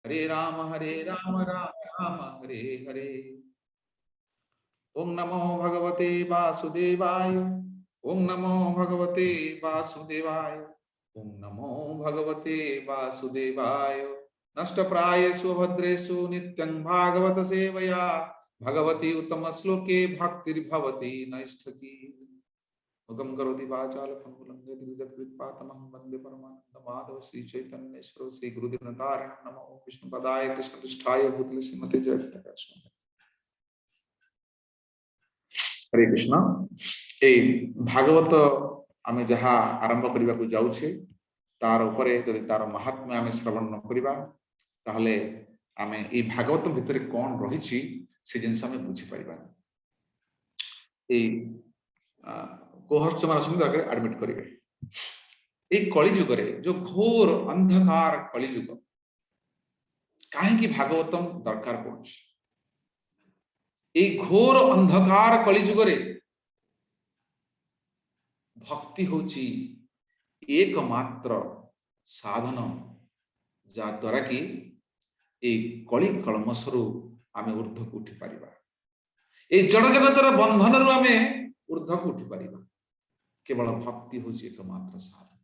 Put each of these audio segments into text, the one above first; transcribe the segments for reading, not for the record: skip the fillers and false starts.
Hare Ram Hare Ram Ram Ram Hare Hare. ओम नमो भगवते वासुदेवाय। ओम नमो भगवते वासुदेवाय। ओम नमो भगवते वासुदेवाय। नष्ट प्रायेषु भद्रेषु नित्यं भागवत सेवया भगवती उत्तम श्लोके भक्तिर्भवति नैष्ठकी। मुखं करोति वाचालं लङ्घयति यत्कृपातमहं वन्दे परमानन्द माधव श्री चैतन्येश्वर श्री गुरुदिनतारिणं नमो विष्णुपदाय कृष्णपृष्ठाय भूतले श्रीमते जयप्रकाश। ହରେ କୃଷ୍ଣ। ଏଇ ଭାଗବତ ଆମେ ଯାହା ଆରମ୍ଭ କରିବାକୁ ଯାଉଛେ, ତାର ଉପରେ ଯଦି ତାର ମହାତ୍ମ୍ୟ ଆମେ ଶ୍ରବଣ ନ କରିବା, ତାହେଲେ ଆମେ ଏଇ ଭାଗବତ ଭିତରେ କଣ ରହିଛି ସେ ଜିନିଷ ଆମେ ବୁଝିପାରିବାନି। ଏଇ କୋହୋଷ୍ଟ ଯୋଉମାନେ ଅଛନ୍ତି, ଦୟାକରି ଆଡମିଟ କରିବେ। ଏଇ କଳିଯୁଗରେ, ଯୋଉ ଘୋର ଅନ୍ଧକାର କଳିଯୁଗ, କାହିଁକି ଭାଗବତମ ଦରକାର ପଡୁଛି? ଏଇ ଘୋର ଅନ୍ଧକାର କଳିଯୁଗରେ ଭକ୍ତି ହଉଛି ଏକମାତ୍ର ସାଧନ, ଯାହାଦ୍ୱାରା କି ଏଇ କଳି କଳମସରୁ ଆମେ ଉର୍ଦ୍ଧ୍ୱକୁ ଉଠି ପାରିବା, ଏଇ ଜଡ଼ ଜଗତର ବନ୍ଧନରୁ ଆମେ ଉର୍ଦ୍ଧ୍ୱକୁ ଉଠି ପାରିବା। କେବଳ ଭକ୍ତି ହଉଛି ଏକମାତ୍ର ସାଧନ।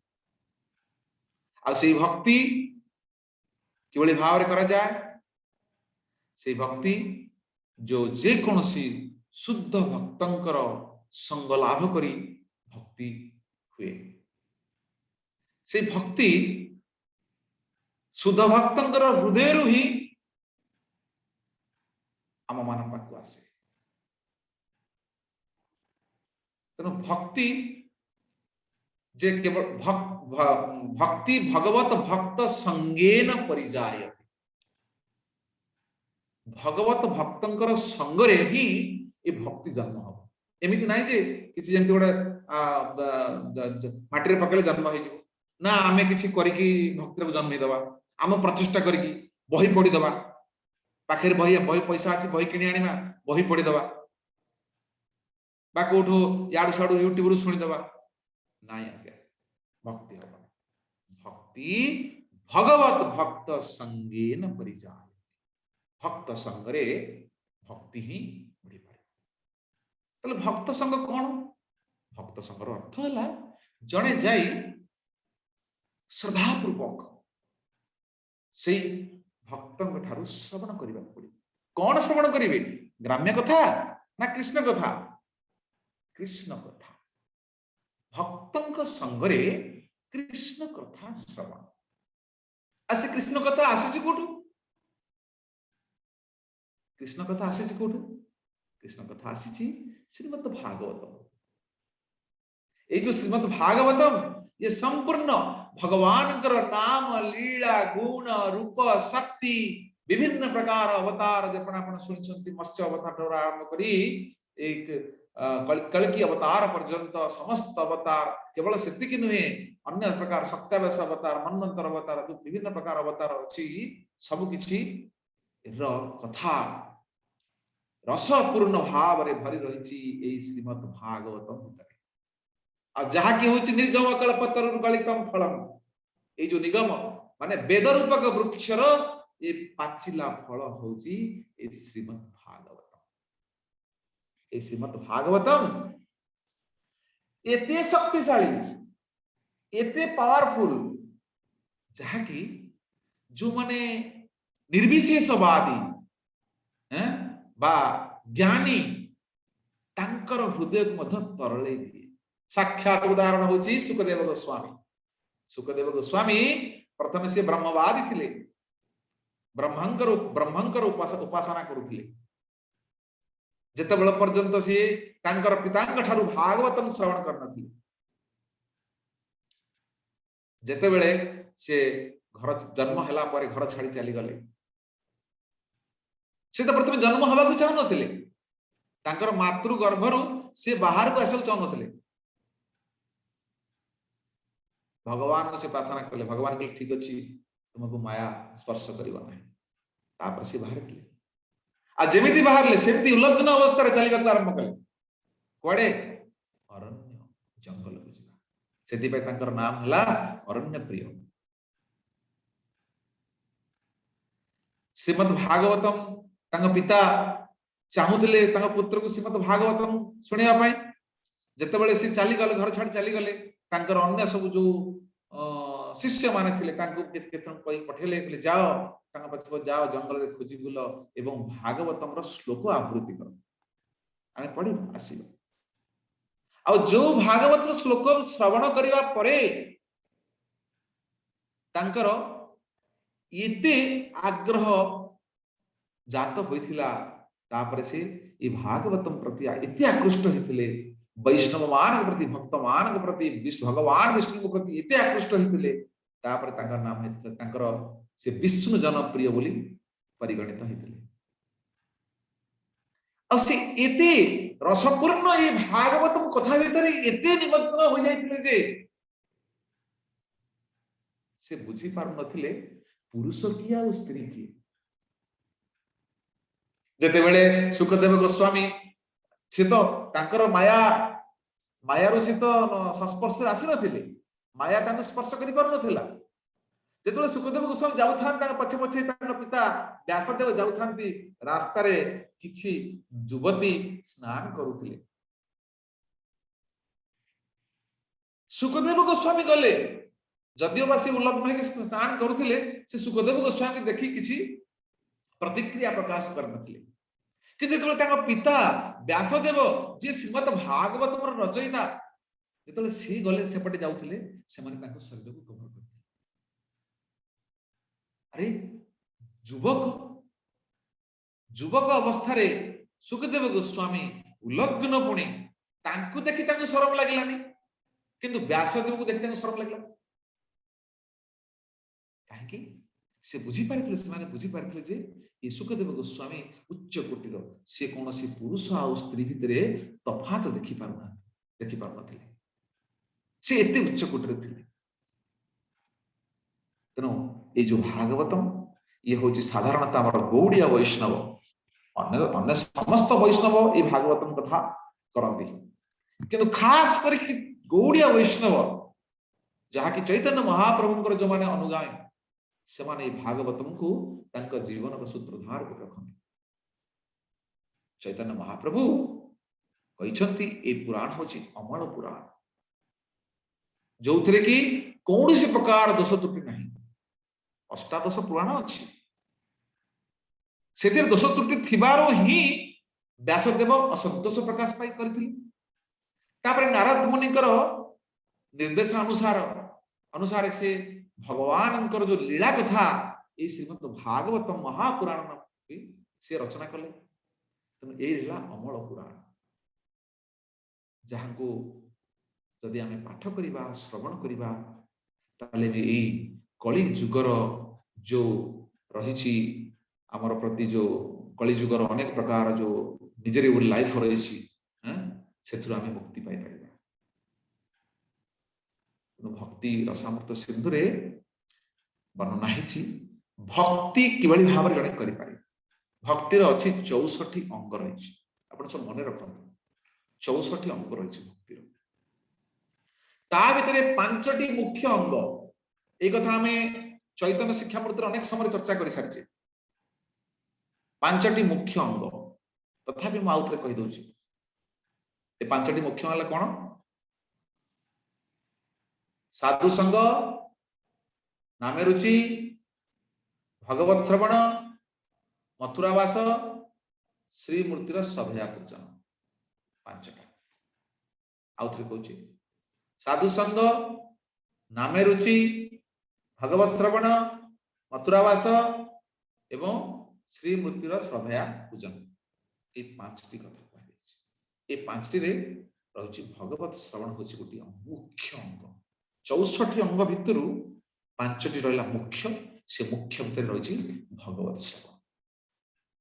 ଆଉ ସେଇ ଭକ୍ତି କିଭଳି ଭାବରେ କରାଯାଏ? ସେଇ ଭକ୍ତି ଯୋଉ ଯେକୌଣସି ଶୁଦ୍ଧ ଭକ୍ତଙ୍କର ସଙ୍ଗ ଲାଭ କରି ଭକ୍ତି ହୁଏ। ସେଇ ଭକ୍ତି ଶୁଦ୍ଧ ଭକ୍ତଙ୍କର ହୃଦୟରୁ ହିଁ ଆମ ମାନଙ୍କ ପାଖକୁ ଆସେ। ତେଣୁ ଭକ୍ତି ଯେ କେବଳ ଭକ୍ତି ଭଗବତ ଭକ୍ତ ସଙ୍ଗେନ ପରିଜାୟତେ। ଭଗବତ ଭକ୍ତଙ୍କର ସଙ୍ଗରେ ହିଁ ଏ ଭକ୍ତି ଜନ୍ମ ହବ। ଏମିତି ନାହିଁ ଯେ କିଛି ଯେମିତି ଗୋଟେ ମାଟିରେ ପକେଇଲେ ଜନ୍ମ ହେଇଯିବ ନା, ଆମେ କିଛି କରିକି ଭକ୍ତିକୁ ଜନ୍ମେଇଦବା, ଆମ ପ୍ରଚେଷ୍ଟା କରିକି ବହି ପଢିଦବା, ପାଖରେ ବହି ପଇସା ଅଛି, ବହି କିଣି ଆଣିବା, ବହି ପଢିଦବା ବା କୋଉଠୁ ଇଆଡୁ ସିଆଡୁ ୟୁଟ୍ୟୁବରୁ ଶୁଣିଦବା। ନାଇଁ ଆଜ୍ଞା, ଭକ୍ତି ହବ ଭକ୍ତି ଭଗବତ ଭକ୍ତ ସଙ୍ଗେନ ପରିଜାୟ। ଭକ୍ତ ସଙ୍ଗରେ ଭକ୍ତି ହିଁ ବଢିପାରିବ। ତାହେଲେ ଭକ୍ତ ସଙ୍ଗ କଣ? ଭକ୍ତ ସଙ୍ଗର ଅର୍ଥ ହେଲା ଜଣେ ଯାଇ ଶ୍ରଦ୍ଧାପୂର୍ବକ ସେଇ ଭକ୍ତଙ୍କ ଠାରୁ ଶ୍ରବଣ କରିବାକୁ ପଡିବ। କଣ ଶ୍ରବଣ କରିବେ? ଗ୍ରାମ୍ୟ କଥା ନା କୃଷ୍ଣ କଥା? କୃଷ୍ଣ କଥା। ଭକ୍ତଙ୍କ ସଙ୍ଗରେ କୃଷ୍ଣ କଥା ଶ୍ରବଣ। ଆଉ ସେ କୃଷ୍ଣ କଥା ଆସିଛି କୋଉଠୁ? କୃଷ୍ଣ କଥା ଆସିଛି କୋଉଠୁ? କୃଷ୍ଣ କଥା ଆସିଛି ଶ୍ରୀମଦ ଭାଗବତ। ଏଇ ଯୋଉ ଶ୍ରୀମଦ ଭାଗବତମ, ଇଏ ସମ୍ପୂର୍ଣ୍ଣ ଭଗବାନଙ୍କର ନାମ, ଲୀଳା, ଗୁଣ, ରୂପ, ଶକ୍ତି, ବିଭିନ୍ନ ପ୍ରକାର ଅବତାର, ଯେପରି ଆପଣ ଶୁଣିଛନ୍ତି, ମତ୍ସ୍ୟ ଅବତାର ଠାରୁ ଆରମ୍ଭ କରି ଏଇ କଳ୍କି ଅବତାର ପର୍ଯ୍ୟନ୍ତ ସମସ୍ତ ଅବତାର। କେବଳ ସେତିକି ନୁହେଁ, ଅନ୍ୟ ପ୍ରକାର ଶକ୍ତ୍ୟାବେଶ ଅବତାର, ମନ୍ୱନ୍ତର ଅବତାର, ଯୋଉ ବିଭିନ୍ନ ପ୍ରକାର ଅବତାର ଅଛି, ସବୁ କିଛି ର କଥା ରସପୂର୍ଣ୍ଣ ଭାବରେ ଭରି ରହିଛି ଏଇ ଶ୍ରୀମଦ ଭାଗବତ ଭିତରେ। ଆଉ ଯାହାକି ହଉଛି ନିଗମ କଳ୍ପତରୁ ଗଳିତମ ଫଳମ। ଏଇ ଯୋଉ ନିଗମ ମାନେ ବେଦ ରୂପକ ବୃକ୍ଷର ଏ ପାଚିଲା ଫଳ ହଉଛି ଏ ଶ୍ରୀମଦ ଭାଗବତ। ଏ ଶ୍ରୀମଦ ଭାଗବତମ ଏତେ ଶକ୍ତିଶାଳୀ, ଏତେ ପାୱାରଫୁଲ, ଯାହାକି ଯୋଉମାନେ ନିର୍ବିଶେଷବାଦୀ ବା ଜ୍ଞାନୀ, ତାଙ୍କର ହୃଦୟକୁ ମଧ୍ୟ ତରଳେଇ ଦିଏ। ସାକ୍ଷାତ ଉଦାହରଣ ହଉଛି ଶୁକଦେବ ଗୋସ୍ୱାମୀ। ଶୁକଦେବ ଗୋସ୍ୱାମୀ ପ୍ରଥମେ ସେ ବ୍ରହ୍ମବାଦୀ ଥିଲେ, ବ୍ରହ୍ମଙ୍କର ଉପାସନା କରୁଥିଲେ, ଯେତେବେଳେ ପର୍ଯ୍ୟନ୍ତ ସିଏ ତାଙ୍କର ପିତାଙ୍କ ଠାରୁ ଭାଗବତମ ଶ୍ରବଣ କରିନଥିଲେ। ଯେତେବେଳେ ସେ ଘର ଜନ୍ମ ହେଲା ପରେ ଘର ଛାଡି ଚାଲିଗଲେ, ସେ ତ ପ୍ରଥମେ ଜନ୍ମ ହବାକୁ ଚାହୁଁନଥିଲେ। ତାଙ୍କର ମାତୃ ଗର୍ଭରୁ ସେ ବାହାରକୁ ଆସିବାକୁ ଚାହୁଁନଥିଲେ। ଭଗବାନଙ୍କୁ ସେ ପ୍ରାର୍ଥନା କଲେ। ଭଗବାନ କହିଲେ, ଠିକ ଅଛି, ତୁମକୁ ମାୟା ସ୍ପର୍ଶ କରିବ ନାହିଁ। ତାପରେ ସେ ବାହାରିଥିଲେ। ଆଉ ଯେମିତି ବାହାରିଲେ, ସେମିତି ଉଲଗ୍ନ ଅବସ୍ଥାରେ ଚାଲିବାକୁ ଆରମ୍ଭ କଲେ। କୁଆଡେ? ଅରଣ୍ୟ ଜଙ୍ଗଲକୁ ଯିବା। ସେଥିପାଇଁ ତାଙ୍କର ନାମ ହେଲା ଅରଣ୍ୟ ପ୍ରିୟ। ଶ୍ରୀମଦ୍ ଭାଗବତମ ତାଙ୍କ ପିତା ଚାହୁଁଥିଲେ ତାଙ୍କ ପୁତ୍ରକୁ ଶ୍ରୀମଦ୍ ଭାଗବତମ ଶୁଣିବା ପାଇଁ। ଯେତେବେଳେ ସେ ଚାଲିଗଲେ, ଘର ଛାଡି ଚାଲିଗଲେ, ତାଙ୍କର ଅନ୍ୟ ସବୁ ଯୋଉ ଶିଷ୍ୟ ମାନେ ଥିଲେ, ତାଙ୍କୁ କେତେ କେତେ କହି ପଠେଇଲେ, କହିଲେ ଯାଅ ତାଙ୍କ ପଛେ ପଛେ ଯାଅ, ଜଙ୍ଗଲରେ ଖୋଜି ବୁଲ ଏବଂ ଭାଗବତମର ଶ୍ଲୋକ ଆବୃତ୍ତି କର, ଆମେ ପଢିବୁ ଆସିବା। ଆଉ ଯୋଉ ଭାଗବତର ଶ୍ଲୋକ ଶ୍ରବଣ କରିବା ପରେ ତାଙ୍କର ଏତେ ଆଗ୍ରହ ଜାତ ହୋଇଥିଲା, ତାପରେ ସେ ଏ ଭାଗବତମ ପ୍ରତି ଏତେ ଆକୃଷ୍ଟ ହେଇଥିଲେ, ବୈଷ୍ଣବ ମାନଙ୍କ ପ୍ରତି, ଭକ୍ତ ମାନଙ୍କ ପ୍ରତି, ଭଗବାନ ବିଷ୍ଣୁଙ୍କ ପ୍ରତି ଏତେ ଆକୃଷ୍ଟ ହେଇଥିଲେ, ତାପରେ ତାଙ୍କର ନାମ ହେଇଥିଲା, ତାଙ୍କର ସେ ବିଷ୍ଣୁ ଜନପ୍ରିୟ ବୋଲି ପରିଗଣିତ ହେଇଥିଲେ। ଆଉ ସେ ଏତେ ରସପୂର୍ଣ୍ଣ ଏଇ ଭାଗବତମ କଥା ଭିତରେ ଏତେ ନିମଗ୍ନ ହୋଇଯାଇଥିଲେ ଯେ ସେ ବୁଝି ପାରୁନଥିଲେ ପୁରୁଷ କିଏ ଆଉ ସ୍ତ୍ରୀ କିଏ। ଯେତେବେଳେ ଶୁକଦେବ ଗୋସ୍ୱାମୀ, ସେ ତ ତାଙ୍କର ମାୟାରୁ ସେ ତ ସଂସ୍ପର୍ଶରେ ଆସିନଥିଲେ, ମାୟା ତାଙ୍କୁ ସ୍ପର୍ଶ କରିପାରୁନଥିଲା। ଯେତେବେଳେ ଶୁକଦେବ ଗୋସ୍ୱାମୀ ଯାଉଥାନ୍ତି, ତାଙ୍କ ପଛେ ପଛେ ତାଙ୍କ ପିତା ବ୍ୟାସଦେବ ଯାଉଥାନ୍ତି, ରାସ୍ତାରେ କିଛି ଯୁବତୀ ସ୍ନାନ କରୁଥିଲେ। ଶୁକଦେବ ଗୋସ୍ୱାମୀ ଗଲେ, ଯଦିଓ ବା ସେ ଉଲଗ୍ନ ହେଇକି ସ୍ନାନ କରୁଥିଲେ, ସେ ଶୁକଦେବ ଗୋସ୍ୱାମୀ ଦେଖି କିଛି ପ୍ରତିକ୍ରିୟା ପ୍ରକାଶ କରିନଥିଲେ। କିନ୍ତୁ ଯେତେବେଳେ ତାଙ୍କ ପିତା ବ୍ୟାସଦେବ, ଯିଏ ଶ୍ରୀମଦ ଭାଗବତର ରଚୟିତା, ଯେତେବେଳେ ସିଏ ଗଲେ, ସେପଟେ ଯାଉଥିଲେ, ସେମାନେ ତାଙ୍କ ଶରୀରକୁ କଭର କରିଥିଲେ। ଆରେ, ଯୁବକ ଅବସ୍ଥାରେ ଶୁକଦେବ ଗୋସ୍ୱାମୀ ଉଲଗ୍ନ, ପୁଣି ତାଙ୍କୁ ଦେଖି ତାଙ୍କୁ ସରମ ଲାଗିଲାନି, କିନ୍ତୁ ବ୍ୟାସଦେବଙ୍କୁ ଦେଖି ତାଙ୍କୁ ସରମ ଲାଗିଲା କାହିଁକି? ସେ ବୁଝିପାରିଥିଲେ, ସେମାନେ ବୁଝିପାରିଥିଲେ ଯେ ଏ ଶୁକଦେବ ଗୋସ୍ୱାମୀ ଉଚ୍ଚ କୋଟିର, ସେ କୌଣସି ପୁରୁଷ ଆଉ ସ୍ତ୍ରୀ ଭିତରେ ତଫାତ ଦେଖିପାରୁନାହାନ୍ତି, ଦେଖିପାରୁନଥିଲେ। ସେ ଏତେ ଉଚ୍ଚ କୋଟିରେ ଥିଲେ। ତେଣୁ ଏଇ ଯୋଉ ଭାଗବତମ, ଇଏ ହଉଛି ସାଧାରଣତଃ ଆମର ଗୌଡିଆ ବୈଷ୍ଣବ, ଅନ୍ୟ ସମସ୍ତ ବୈଷ୍ଣବ ଏଇ ଭାଗବତମ କଥା କରନ୍ତି, କିନ୍ତୁ ଖାସ କରିକି ଗୌଡିଆ ବୈଷ୍ଣବ, ଯାହାକି ଚୈତନ୍ୟ ମହାପ୍ରଭୁଙ୍କର ଯୋଉମାନେ ଅନୁଗାମୀ, ସେମାନେ ଏଇ ଭାଗବତମକୁ ତାଙ୍କ ଜୀବନର ସୂତ୍ରଧାର କରି ରଖନ୍ତି। ଚୈତନ୍ୟ ମହାପ୍ରଭୁ କହିଛନ୍ତି ଏଇ ପୁରାଣ ହଉଛି ଅମଳ ପୁରାଣ, ଯୋଉଥିରେ କି କୌଣସି ପ୍ରକାର ଦୋଷ ତ୍ରୁଟି ନାହିଁ। ଅଷ୍ଟାଦଶ ପୁରାଣ ଅଛି, ସେଥିରେ ଦୋଷ ତ୍ରୁଟି ଥିବାରୁ ହିଁ ବ୍ୟାସଦେବ ଅସନ୍ତୋଷ ପ୍ରକାଶ ପାଇ କରିଥିଲେ। ତାପରେ ନାରଦ ମୁନିଙ୍କର ନିର୍ଦ୍ଦେଶ ଅନୁସାରେ ସେ ଭଗବାନଙ୍କର ଯୋଉ ଲୀଳା କଥା ଏଇ ଶ୍ରୀମଦ ଭାଗବତ ମହାପୁରାଣ ସେ ରଚନା କଲେ। ତେଣୁ ଏଇ ହେଲା ଅମଳ ପୁରାଣ, ଯାହାକୁ ଯଦି ଆମେ ପାଠ କରିବା, ଶ୍ରବଣ କରିବା, ତାହେଲେ ବି ଏଇ କଳି ଯୁଗର ଯୋଉ ରହିଛି ଆମର ପ୍ରତି, ଯୋଉ କଳି ଯୁଗର ଅନେକ ପ୍ରକାର ଯୋଉ ମିଜରେବୁଲ ଲାଇଫ ରହିଛି, ସେଥିରୁ ଆମେ ମୁକ୍ତି ପାଇପାରିବା। ତେଣୁ ଭକ୍ତି ରସାମୃତ ସିନ୍ଧୁରେ ବର୍ଣ୍ଣନା ହେଇଛି ଭକ୍ତି କିଭଳି ଭାବରେ ଜଣେ କରିପାରିବେ। ଭକ୍ତିର ଅଛି 64 ଅଙ୍ଗ ରହିଛି, ଆପଣ ସବୁ ମନେ ରଖନ୍ତୁ, 64 ଅଙ୍ଗ ରହିଛି ଭକ୍ତିର। ତା ଭିତରେ 5ଟି ମୁଖ୍ୟ ଅଙ୍ଗ। ଏଇ କଥା ଆମେ ଚୈତନ୍ୟ ଶିକ୍ଷାମୃତରେ ଅନେକ ସମୟରେ ଚର୍ଚ୍ଚା କରିସାରିଛେ। 5ଟି ମୁଖ୍ୟ ଅଙ୍ଗ, ତଥାପି ମୁଁ ଆଉଥରେ କହିଦଉଛି। ଏ 5ଟି ମୁଖ୍ୟ ହେଲା କଣ? ସାଧୁ ସଙ୍ଗ, ନାମେ ରୁଚି, ଭଗବତ ଶ୍ରବଣ, ମଥୁରାବାସ, ଶ୍ରୀମୂର୍ତ୍ତିର ଶ୍ରଦ୍ଧୟା ପୂଜନ। 5ଟା। ଆଉଥରେ କହୁଛି, ସାଧୁ ସଙ୍ଗ, ନାମେ ରୁଚି, ଭଗବତ ଶ୍ରବଣ, ମଥୁରାବାସ ଏବଂ ଶ୍ରୀମୂର୍ତ୍ତିର ଶ୍ରଦ୍ଧୟା ପୂଜନ। ଏଇ 5ଟି କଥା କୁହାଯାଇଛି। ଏଇ 5ଟିରେ ରହିଛି ଭଗବତ ଶ୍ରବଣ ହଉଛି ଗୋଟିଏ ମୁଖ୍ୟ ଅଙ୍ଗ। 64 ଅଙ୍ଗ ଭିତରୁ 5ଟି ରହିଲା ମୁଖ୍ୟ। ସେ ମୁଖ୍ୟ ଭିତରେ ରହିଛି ଭଗବତ ଶ୍ରବଣ।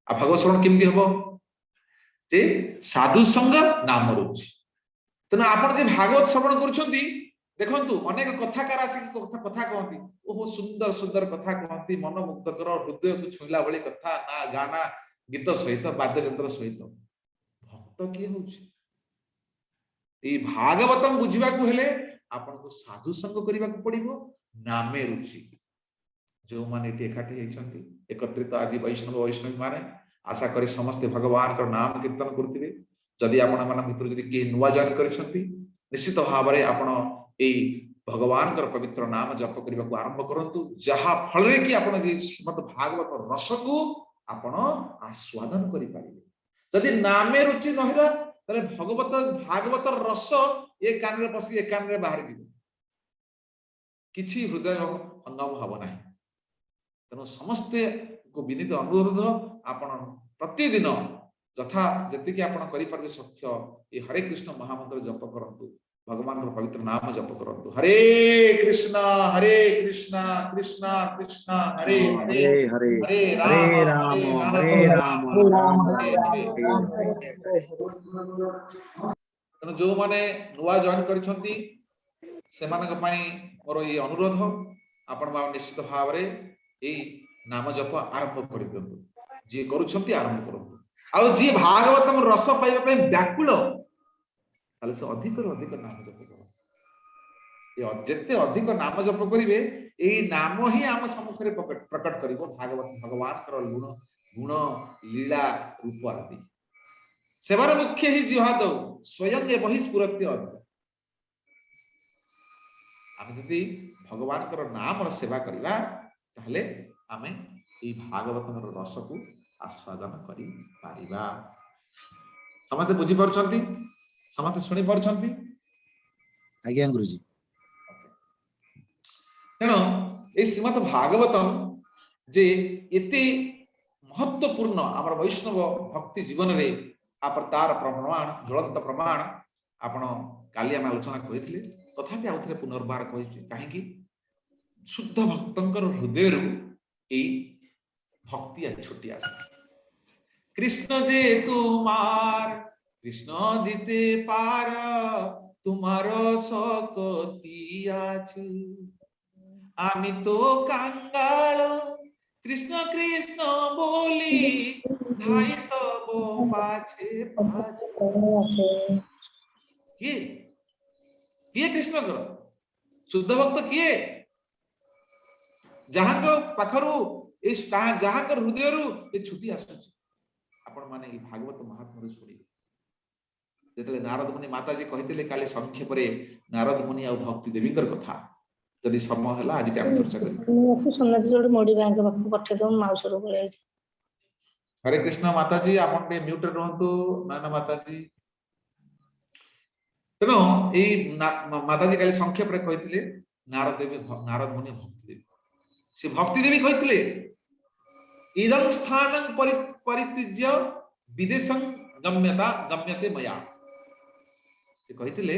ଆଉ ଭଗବତ ଶ୍ରବଣ କେମିତି ହବ? ଯେ ସାଧୁ ସଙ୍ଗ, ନାମ ରୁଚି। ତେଣୁ ଆପଣ ଯେ ଭାଗବତ ଶ୍ରବଣ କରୁଛନ୍ତି, ଦେଖନ୍ତୁ ଅନେକ କଥାକାର ଆସିକି କଥା କହନ୍ତି, ଓହୋ ସୁନ୍ଦର ସୁନ୍ଦର କଥା କହନ୍ତି, ମନ ମୁଗ୍ଧକର, ହୃଦୟକୁ ଛୁଇଁଲା ଭଳି କଥା, ନା ଗାନା ଗୀତ ସହିତ, ବାଦ୍ୟଯନ୍ତ୍ର ସହିତ। ଭକ୍ତ କିଏ ହଉଛି? ଏଇ ଭାଗବତମ ବୁଝିବାକୁ ହେଲେ ଆପଣଙ୍କୁ ସାଧୁ ସଙ୍ଗ କରିବାକୁ ପଡିବ, ନାମେ ରୁଚି। ଯେଉଁମାନେ ଏଠି ଏକାଠି ହେଇଛନ୍ତି ଏକତ୍ରିତ ଆଜି ବୈଷ୍ଣବ ବୈଷ୍ଣବୀ ମାନେ, ଆଶା କରି ସମସ୍ତେ ଭଗବାନଙ୍କର ନାମ କୀର୍ତ୍ତନ କରୁଥିବେ। ଯଦି ଆପଣମାନଙ୍କ ଭିତରୁ ଯଦି କେହି ନୂଆ ଜଏନ୍ କରିଛନ୍ତି, ନିଶ୍ଚିତ ଭାବରେ ଆପଣ ଏଇ ଭଗବାନଙ୍କର ପବିତ୍ର ନାମ ଜପ କରିବାକୁ ଆରମ୍ଭ କରନ୍ତୁ, ଯାହା ଫଳରେ କି ଆପଣ ଯେ ଶ୍ରୀମଦ ଭାଗବତ ରସକୁ ଆପଣ ଆସ୍ୱାଦନ କରିପାରିବେ। ଯଦି ନାମେ ରୁଚି ନହେଲା, ତାହେଲେ ଭାଗବତର ରସ ଏ କାନରେ ପଶି ଏ କାନରେ ବାହାରି ଯିବ, କିଛି ହୃଦୟ ହଙ୍ଗମ ହବ ନାହିଁ। ତେଣୁ ସମସ୍ତେଙ୍କୁ ବିନୀତ ଅନୁରୋଧ, ଆପଣ ପ୍ରତିଦିନ ଯଥା ଯେତିକି ଆପଣ କରିପାରିବେ ସତ୍ୟ ଏ ହରେ କୃଷ୍ଣ ମହାମନ୍ତ୍ର ଜପ କରନ୍ତୁ, ଭଗବାନଙ୍କର ପବିତ୍ର ନାମ ଜପ କରନ୍ତୁ। ହରେ କୃଷ୍ଣ ହରେ କୃଷ୍ଣ କୃଷ୍ଣ କୃଷ୍ଣ ହରେ ହରେ, ହରେ ହରେ, ହରେ ହରେ ରାମ ରାମ ହରେ ରାମ ରାମ ରାମ ହରେ ହରେ। ତେଣୁ ଯୋଉମାନେ ନୂଆ ଜଏନ୍ କରିଛନ୍ତି, ସେମାନଙ୍କ ପାଇଁ ମୋର ଏଇ ଅନୁରୋଧ, ଆପଣ ନିଶ୍ଚିତ ଭାବରେ ଏଇ ନାମ ଜପ ଆରମ୍ଭ କରିଦିଅନ୍ତୁ। ଯିଏ କରୁଛନ୍ତି ଆରମ୍ଭ କରନ୍ତୁ। ଆଉ ଯିଏ ଭାଗବତମ ରସ ପାଇବା ପାଇଁ ବ୍ୟାକୁଳ, ତାହେଲେ ସେ ଅଧିକରୁ ଅଧିକ ନାମ ଜପ କରନ୍ତୁ। ଏ ଯେତେ ଅଧିକ ନାମ ଜପ କରିବେ, ଏଇ ନାମ ହିଁ ଆମ ସମ୍ମୁଖରେ ପ୍ରକଟ ପ୍ରକଟ କରିବ ଭାଗବତ ଭଗବାନଙ୍କର ଗୁଣ, ଲୀଳା, ରୂପ ଆଦି। ସେବାର ମୁଖ୍ୟ ହିଁ ଜିହ୍ୱାଦୌ ସ୍ୱୟଂ ଏ ବହି ସ୍ଫୁରତ୍ୟ ଅଦ୍ୟ। ଆମେ ଯଦି ଭଗବାନଙ୍କର ନାମର ସେବା କରିବା, ତାହେଲେ ଆମେ ଏଇ ଭାଗବତର ରସକୁ ଆସ୍ୱାଦନ କରିପାରିବା। ସମସ୍ତେ ବୁଝିପାରୁଛନ୍ତି? ସମସ୍ତେ ଶୁଣି ପାରୁଛନ୍ତି? ଆଜ୍ଞା ଗୁରୁଜୀ। ତେଣୁ ଏଇ ଶ୍ରୀମଦ ଭାଗବତମ ଯେ ଏତେ ମହତ୍ୱପୂର୍ଣ୍ଣ ଆମର ବୈଷ୍ଣବ ଭକ୍ତି ଜୀବନରେ, ଆପଣ ତାର ପ୍ରମାଣ, ଜ୍ୱଳନ୍ତ ପ୍ରମାଣ ଆପଣ କାଲି ଆମେ ଆଲୋଚନା କରିଥିଲେ। ତଥାପି ଆଉ ଥରେ ପୁନର୍ବାର କହିଛି, କାହିଁକି ଶୁଦ୍ଧ ଭକ୍ତଙ୍କର ହୃଦୟରୁ ଏଇ ଭକ୍ତି ଛୁଟି ଆସେ। কৃষ্ণ যে তোমার কৃষ্ণ দিতে পার তোমার শকতি আছে, আমি তো কাঙ্গাল কৃষ্ণ কৃষ্ণ বলি ধাই তব পাছে পাছে। କିଏ କିଏ କୃଷ୍ଣଙ୍କର ଶୁଦ୍ଧ ଭକ୍ତ କିଏ? ଯାହାଙ୍କ ପାଖରୁ ଏଇ ଯାହାଙ୍କର ହୃଦୟରୁ ଏ ଛୁଟି ଆସୁଛି। ଆପଣ ମାନେ ଏଇ ଭାଗବତ ମହାତ୍ମ୍ୟରେ ଶୁଣିବେ। ଯେତେବେଳେ ନାରଦ ମୁନି, ମାତାଜୀ କହିଥିଲେ କାଲି ସଂକ୍ଷେପରେ ନାରଦ ମୁନି ଆଉ ଭକ୍ତି ଦେବୀଙ୍କର କଥା, ଯଦି ସମୟ ହେଲା ଆଜି ଆମେ ଚର୍ଚ୍ଚା କରିବା। ଅଛି ସୋମନାଥ ଯୋଉଠି ମୋଡି ବ୍ୟାଙ୍କ ପାଖକୁ ପଠେଇଦବ, ମାଉସୀରୁ ପଳେଇ ଆଇଛି। ହରେ କୃଷ୍ଣ ମାତାଜୀ, ଆପଣ ଟିକେ ମ୍ୟୁଟରେ ରୁହନ୍ତୁ। ନା ନା ମାତାଜୀ। ତେଣୁ ଏଇ ମାତାଜୀ କାଲି ସଂକ୍ଷେପରେ କହିଥିଲେ ନାରଦ ଦେବୀ, ନାରଦ ମୁନି, ଭକ୍ତି ଦେବୀ। ସେ ଭକ୍ତି ଦେବୀ କହିଥିଲେ, ଇଦଂ ସ୍ଥାନଂ ପରିତ୍ୟଜ୍ୟ ବିଦେଶଂ ଗମ୍ୟତା ଗମ୍ୟତେ ମୟା। ସେ କହିଥିଲେ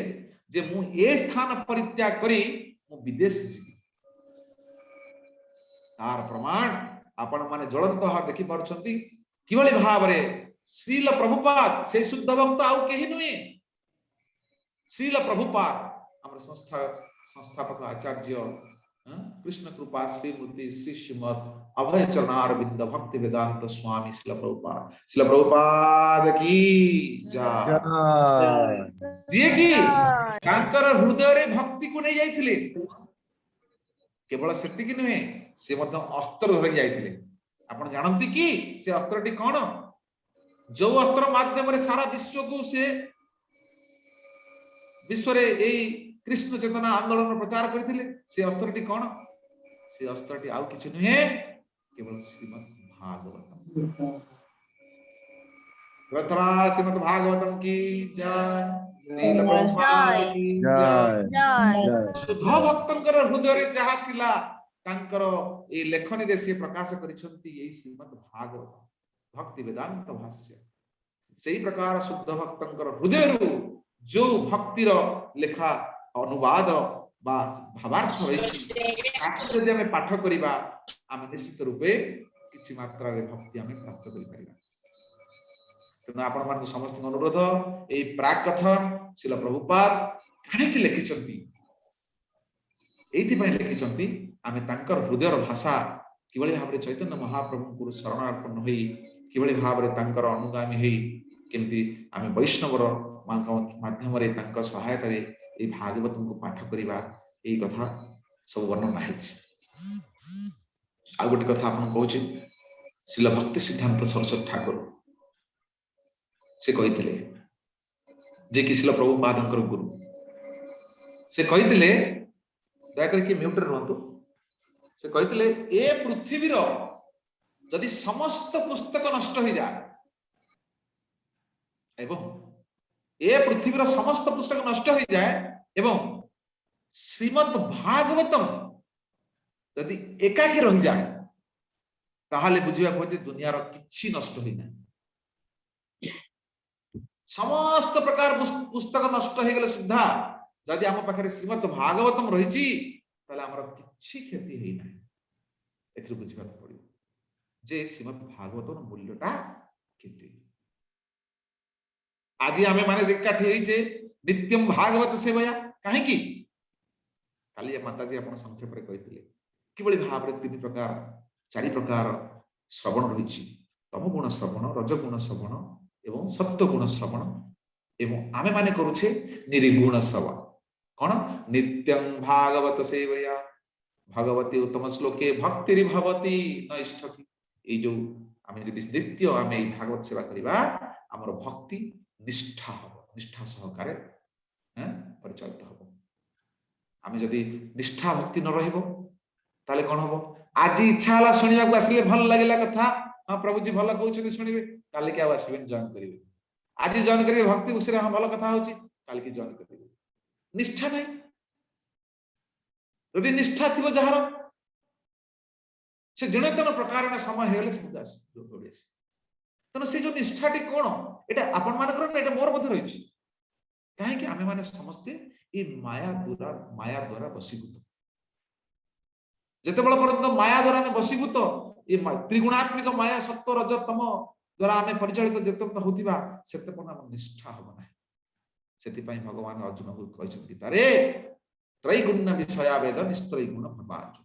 ଯେ ମୁଁ ଏ ସ୍ଥାନ ପରିତ୍ୟାଗ କରି ମୁଁ ବିଦେଶ ଯିବି। ତାର ପ୍ରମାଣ ଆପଣ ମାନେ ଜ୍ୱଳନ୍ତ ଭାବେ ଦେଖିପାରୁଛନ୍ତି, କିଭଳି ଭାବରେ ଶ୍ରୀଲ ପ୍ରଭୁପାଦ, ସେଇ ଶୁଦ୍ଧ ଭକ୍ତ ଆଉ କେହି ନୁହେଁ, ଶ୍ରୀଲ ପ୍ରଭୁପାଦ ଆମର ସଂସ୍ଥା ସଂସ୍ଥାପକ ଆଚାର୍ଯ୍ୟ, କୃଷ୍ଣ କୃପା ଶ୍ରୀମୂର୍ତ୍ତି ଶ୍ରୀ ଶ୍ରୀମଦ୍ ଅଭୟ ଚରଣାରବିନ୍ଦ ଭକ୍ତି ବେଦାନ୍ତ ସ୍ୱାମୀ ଶ୍ରୀଲ ପ୍ରଭୁପାଦ। ଶ୍ରୀଲ ପ୍ରଭୁପାଦ କି ଜୟ। ଜୟ। ଯିଏ କି ତାଙ୍କର ହୃଦୟରେ ଭକ୍ତିକୁ ନେଇ ଯାଇଥିଲେ। କେବଳ ସେତିକି ନୁହେଁ, ସେ ମଧ୍ୟ ଅସ୍ତ୍ର ଧରିକି ଯାଇଥିଲେ। ଆପଣ ଜାଣନ୍ତି କି ସେ ଅସ୍ତ୍ରଟି କଣ? ଯୋଉ ଅସ୍ତ୍ର ମାଧ୍ୟମରେ ସାରା ବିଶ୍ୱକୁ ସେ ବିଶ୍ୱରେ ଏଇ କୃଷ୍ଣ ଚେତନା ଆନ୍ଦୋଳନ ପ୍ରଚାର କରିଥିଲେ, ସେ ଅସ୍ତ୍ରଟି କଣ? ସେ ଅସ୍ତ୍ରଟି ଆଉ କିଛି ନୁହେଁ, କେବଳ ଶ୍ରୀମଦ୍ ଭାଗବତମ। ଗ୍ରନ୍ଥରାଜ ଶ୍ରୀମଦ୍ ଭାଗବତମ କି ଜୟ। ଶ୍ରୀଲ ପ୍ରଭୁପାଦ କି ଜୟ। ଜୟ। ଜୟ। ଶୁଦ୍ଧ ଭକ୍ତଙ୍କର ହୃଦୟରେ ଯାହା ଥିଲା, ତାଙ୍କର ଏଇ ଲେଖନୀରେ ସେ ପ୍ରକାଶ କରିଛନ୍ତି ଏଇ ଶ୍ରୀମଦ୍ ଭାଗବତ ଭକ୍ତି ବେଦାନ୍ତ ଭାଷ୍ୟ। ସେଇ ପ୍ରକାର ଶୁଦ୍ଧ ଭକ୍ତଙ୍କର ହୃଦୟରୁ ଯୋଉ ଭକ୍ତିର ଲେଖା, ଅନୁବାଦ ବା ଭାବାର୍ଥ ରହିଛି, ତାକୁ ଯଦି ଆମେ ପାଠ କରିବା, ଆମେ ନିଶ୍ଚିତ ରୂପେ କିଛି ମାତ୍ରାରେ ଭକ୍ତି ଆମେ ପ୍ରାପ୍ତ କରିପାରିବା। ତେଣୁ ଆପଣମାନଙ୍କୁ ସମସ୍ତଙ୍କୁ ଅନୁରୋଧ, ଏଇ ପ୍ରାକ୍ କଥନ ଶ୍ରୀଲ ପ୍ରଭୁପାଦ କାହିଁକି ଲେଖିଛନ୍ତି? ଏଇଥିପାଇଁ ଲେଖିଛନ୍ତି, ଆମେ ତାଙ୍କର ହୃଦୟର ଭାଷା କିଭଳି ଭାବରେ ଚୈତନ୍ୟ ମହାପ୍ରଭୁଙ୍କୁ ଶରଣାର୍ପଣ ହୋଇ, କିଭଳି ଭାବରେ ତାଙ୍କର ଅନୁଗାମୀ ହେଇ, କେମିତି ଆମେ ବୈଷ୍ଣବର ମାଙ୍କ ମାଧ୍ୟମରେ ତାଙ୍କ ସହାୟତାରେ ଏଇ ଭାଗବତଙ୍କୁ ପାଠ କରିବା, ଏଇ କଥା ସବୁ ବର୍ଣ୍ଣନା ହେଇଛି। ଆଉ ଗୋଟେ କଥା ଆପଣ କହୁଛି, ଶ୍ରୀଲ ଭକ୍ତି ସିଦ୍ଧାନ୍ତ ସରସ୍ୱତୀ ଠାକୁର ସେ କହିଥିଲେ, ଯେ କି ଶ୍ରୀଲ ପ୍ରଭୁପାଦଙ୍କର ଗୁରୁ, ସେ କହିଥିଲେ, ଦୟାକରି କିଏ ମ୍ୟୁଟରେ ରୁହନ୍ତୁ। ସେ କହିଥିଲେ, ଏ ପୃଥିବୀର ଯଦି ସମସ୍ତ ପୁସ୍ତକ ନଷ୍ଟ ହେଇଯାଏ ଏବଂ ଏ ପୃଥିବୀର ସମସ୍ତ ପୁସ୍ତକ ନଷ୍ଟ ହେଇଯାଏ ଏବଂ ଶ୍ରୀମଦ୍ ଭାଗବତମ ଯଦି ଏକାକୀ ରହିଯାଏ, ତାହେଲେ ବୁଝିବାକୁ ଯେ ଦୁନିଆର କିଛି ନଷ୍ଟ ହୋଇନାହିଁ। ସମସ୍ତ ପ୍ରକାର ପୁସ୍ତକ ନଷ୍ଟ ହେଇଗଲେ ସୁଦ୍ଧା ଯଦି ଆମ ପାଖରେ ଶ୍ରୀମଦ୍ ଭାଗବତମ ରହିଛି, ତାହେଲେ ଆମର କିଛି କ୍ଷତି ହେଇନାହିଁ। ଏଥିରୁ ବୁଝିବାକୁ ପଡିବ ଯେ ଶ୍ରୀମଦ୍ ଭାଗବତର ମୂଲ୍ୟଟା କେତେ। ଆଜି ଆମେ ମାନେ ଏକାଠି ହେଇଛେ ନିତ୍ୟମ ଭାଗବତ ସେବୟା କାହିଁକି? କାଲି ମାତାଜୀ ଆପଣ ସଂକ୍ଷେପରେ କହିଥିଲେ କିଭଳି ଭାବରେ ତିନି ପ୍ରକାର, ଚାରି ପ୍ରକାର ଶ୍ରବଣ ରହିଛି: ତମଗୁଣ ଶ୍ରବଣ, ରଜଗୁଣ ଶ୍ରବଣ ଏବଂ ସତ୍ୱଗୁଣ ଶ୍ରବଣ, ଏବଂ ଆମେ ମାନେ କରୁଛେ ନିର୍ଗୁଣ ଶ୍ରବଣ। କଣ? ନିତ୍ୟଂ ଭାଗବତ ସେବୟା ଭଗବତି ଉତ୍ତମ ଶ୍ଲୋକେ ଭକ୍ତିରି ଭବତି ନୈଷ୍ଠକି। ଏଇ ଯୋଉ ଆମେ ଯଦି ନିତ୍ୟ ଆମେ ଏଇ ଭାଗବତ ସେବା କରିବା, ଆମର ଭକ୍ତି ନିଷ୍ଠା ହବ, ନିଷ୍ଠା ସହକାରେ ପରିଚାଳିତ ହବ। ଆମେ ଯଦି ନିଷ୍ଠା ଭକ୍ତି ନ ରହିବ, ତାହେଲେ କଣ ହବ? ଆଜି ଇଚ୍ଛା ହେଲା ଶୁଣିବାକୁ ଆସିଲେ, ଭଲ ଲାଗିଲା କଥା, ହଁ, ପ୍ରଭୁଜୀ ଭଲ କହୁଛନ୍ତି, ଶୁଣିବେ। କାଲିକି ଆଉ ଆସିବେନି, ଜଏନ କରିବେ। ଆଜି ଜଏନ କରିବେ ଭକ୍ତି ବୁକ୍ସରେ, ହଁ, ଭଲ କଥା ହଉଛି, କାଲିକି ଜଏନ କରିବେ। ନିଷ୍ଠା ନାହିଁ। ଯଦି ନିଷ୍ଠା ଥିବ ଯାହାର, ସେ ଯେଣ ତେଣ ପ୍ରକାରଣ ସମୟ ହେଇଗଲେ ସେ ଆସିବ, ଦୌଡ଼ି ଆସିବ। ତେଣୁ ସେ ଯୋଉ ନିଷ୍ଠାଟି କଣ, ଏଇଟା ଆପଣ ମାନଙ୍କର ନା, ଏଇଟା ମୋର ମଧ୍ୟ ରହିଛି। କାହିଁକି? ଆମେ ମାନେ ସମସ୍ତେ ଏଇ ମାୟା ଦ୍ୱାରା ବଶୀଭୂତ। ଯେତେବେଳେ ପର୍ଯ୍ୟନ୍ତ ମାୟା ଦ୍ୱାରା ଆମେ ବଶୀଭୂତ, ଏ ତ୍ରିଗୁଣାତ୍ମିକ ମାୟା, ସତ୍ୱ, ରଜ, ତମ ଦ୍ୱାରା ଆମେ ପରିଚାଳିତ ଯେତେ ହଉଥିବା, ସେତେ ପର୍ଯ୍ୟନ୍ତ ଆମ ନିଷ୍ଠା ହବ ନାହିଁ। ସେଥିପାଇଁ ଭଗବାନ ଅର୍ଜୁନକୁ କହିଛନ୍ତି ଗୀତାରେ, ତ୍ରୈଗୁଣ୍ୟ ବିଷୟା ବେଦ ନିସ୍ତ୍ରୈଗୁଣ ଭବା ଅର୍ଜୁନ।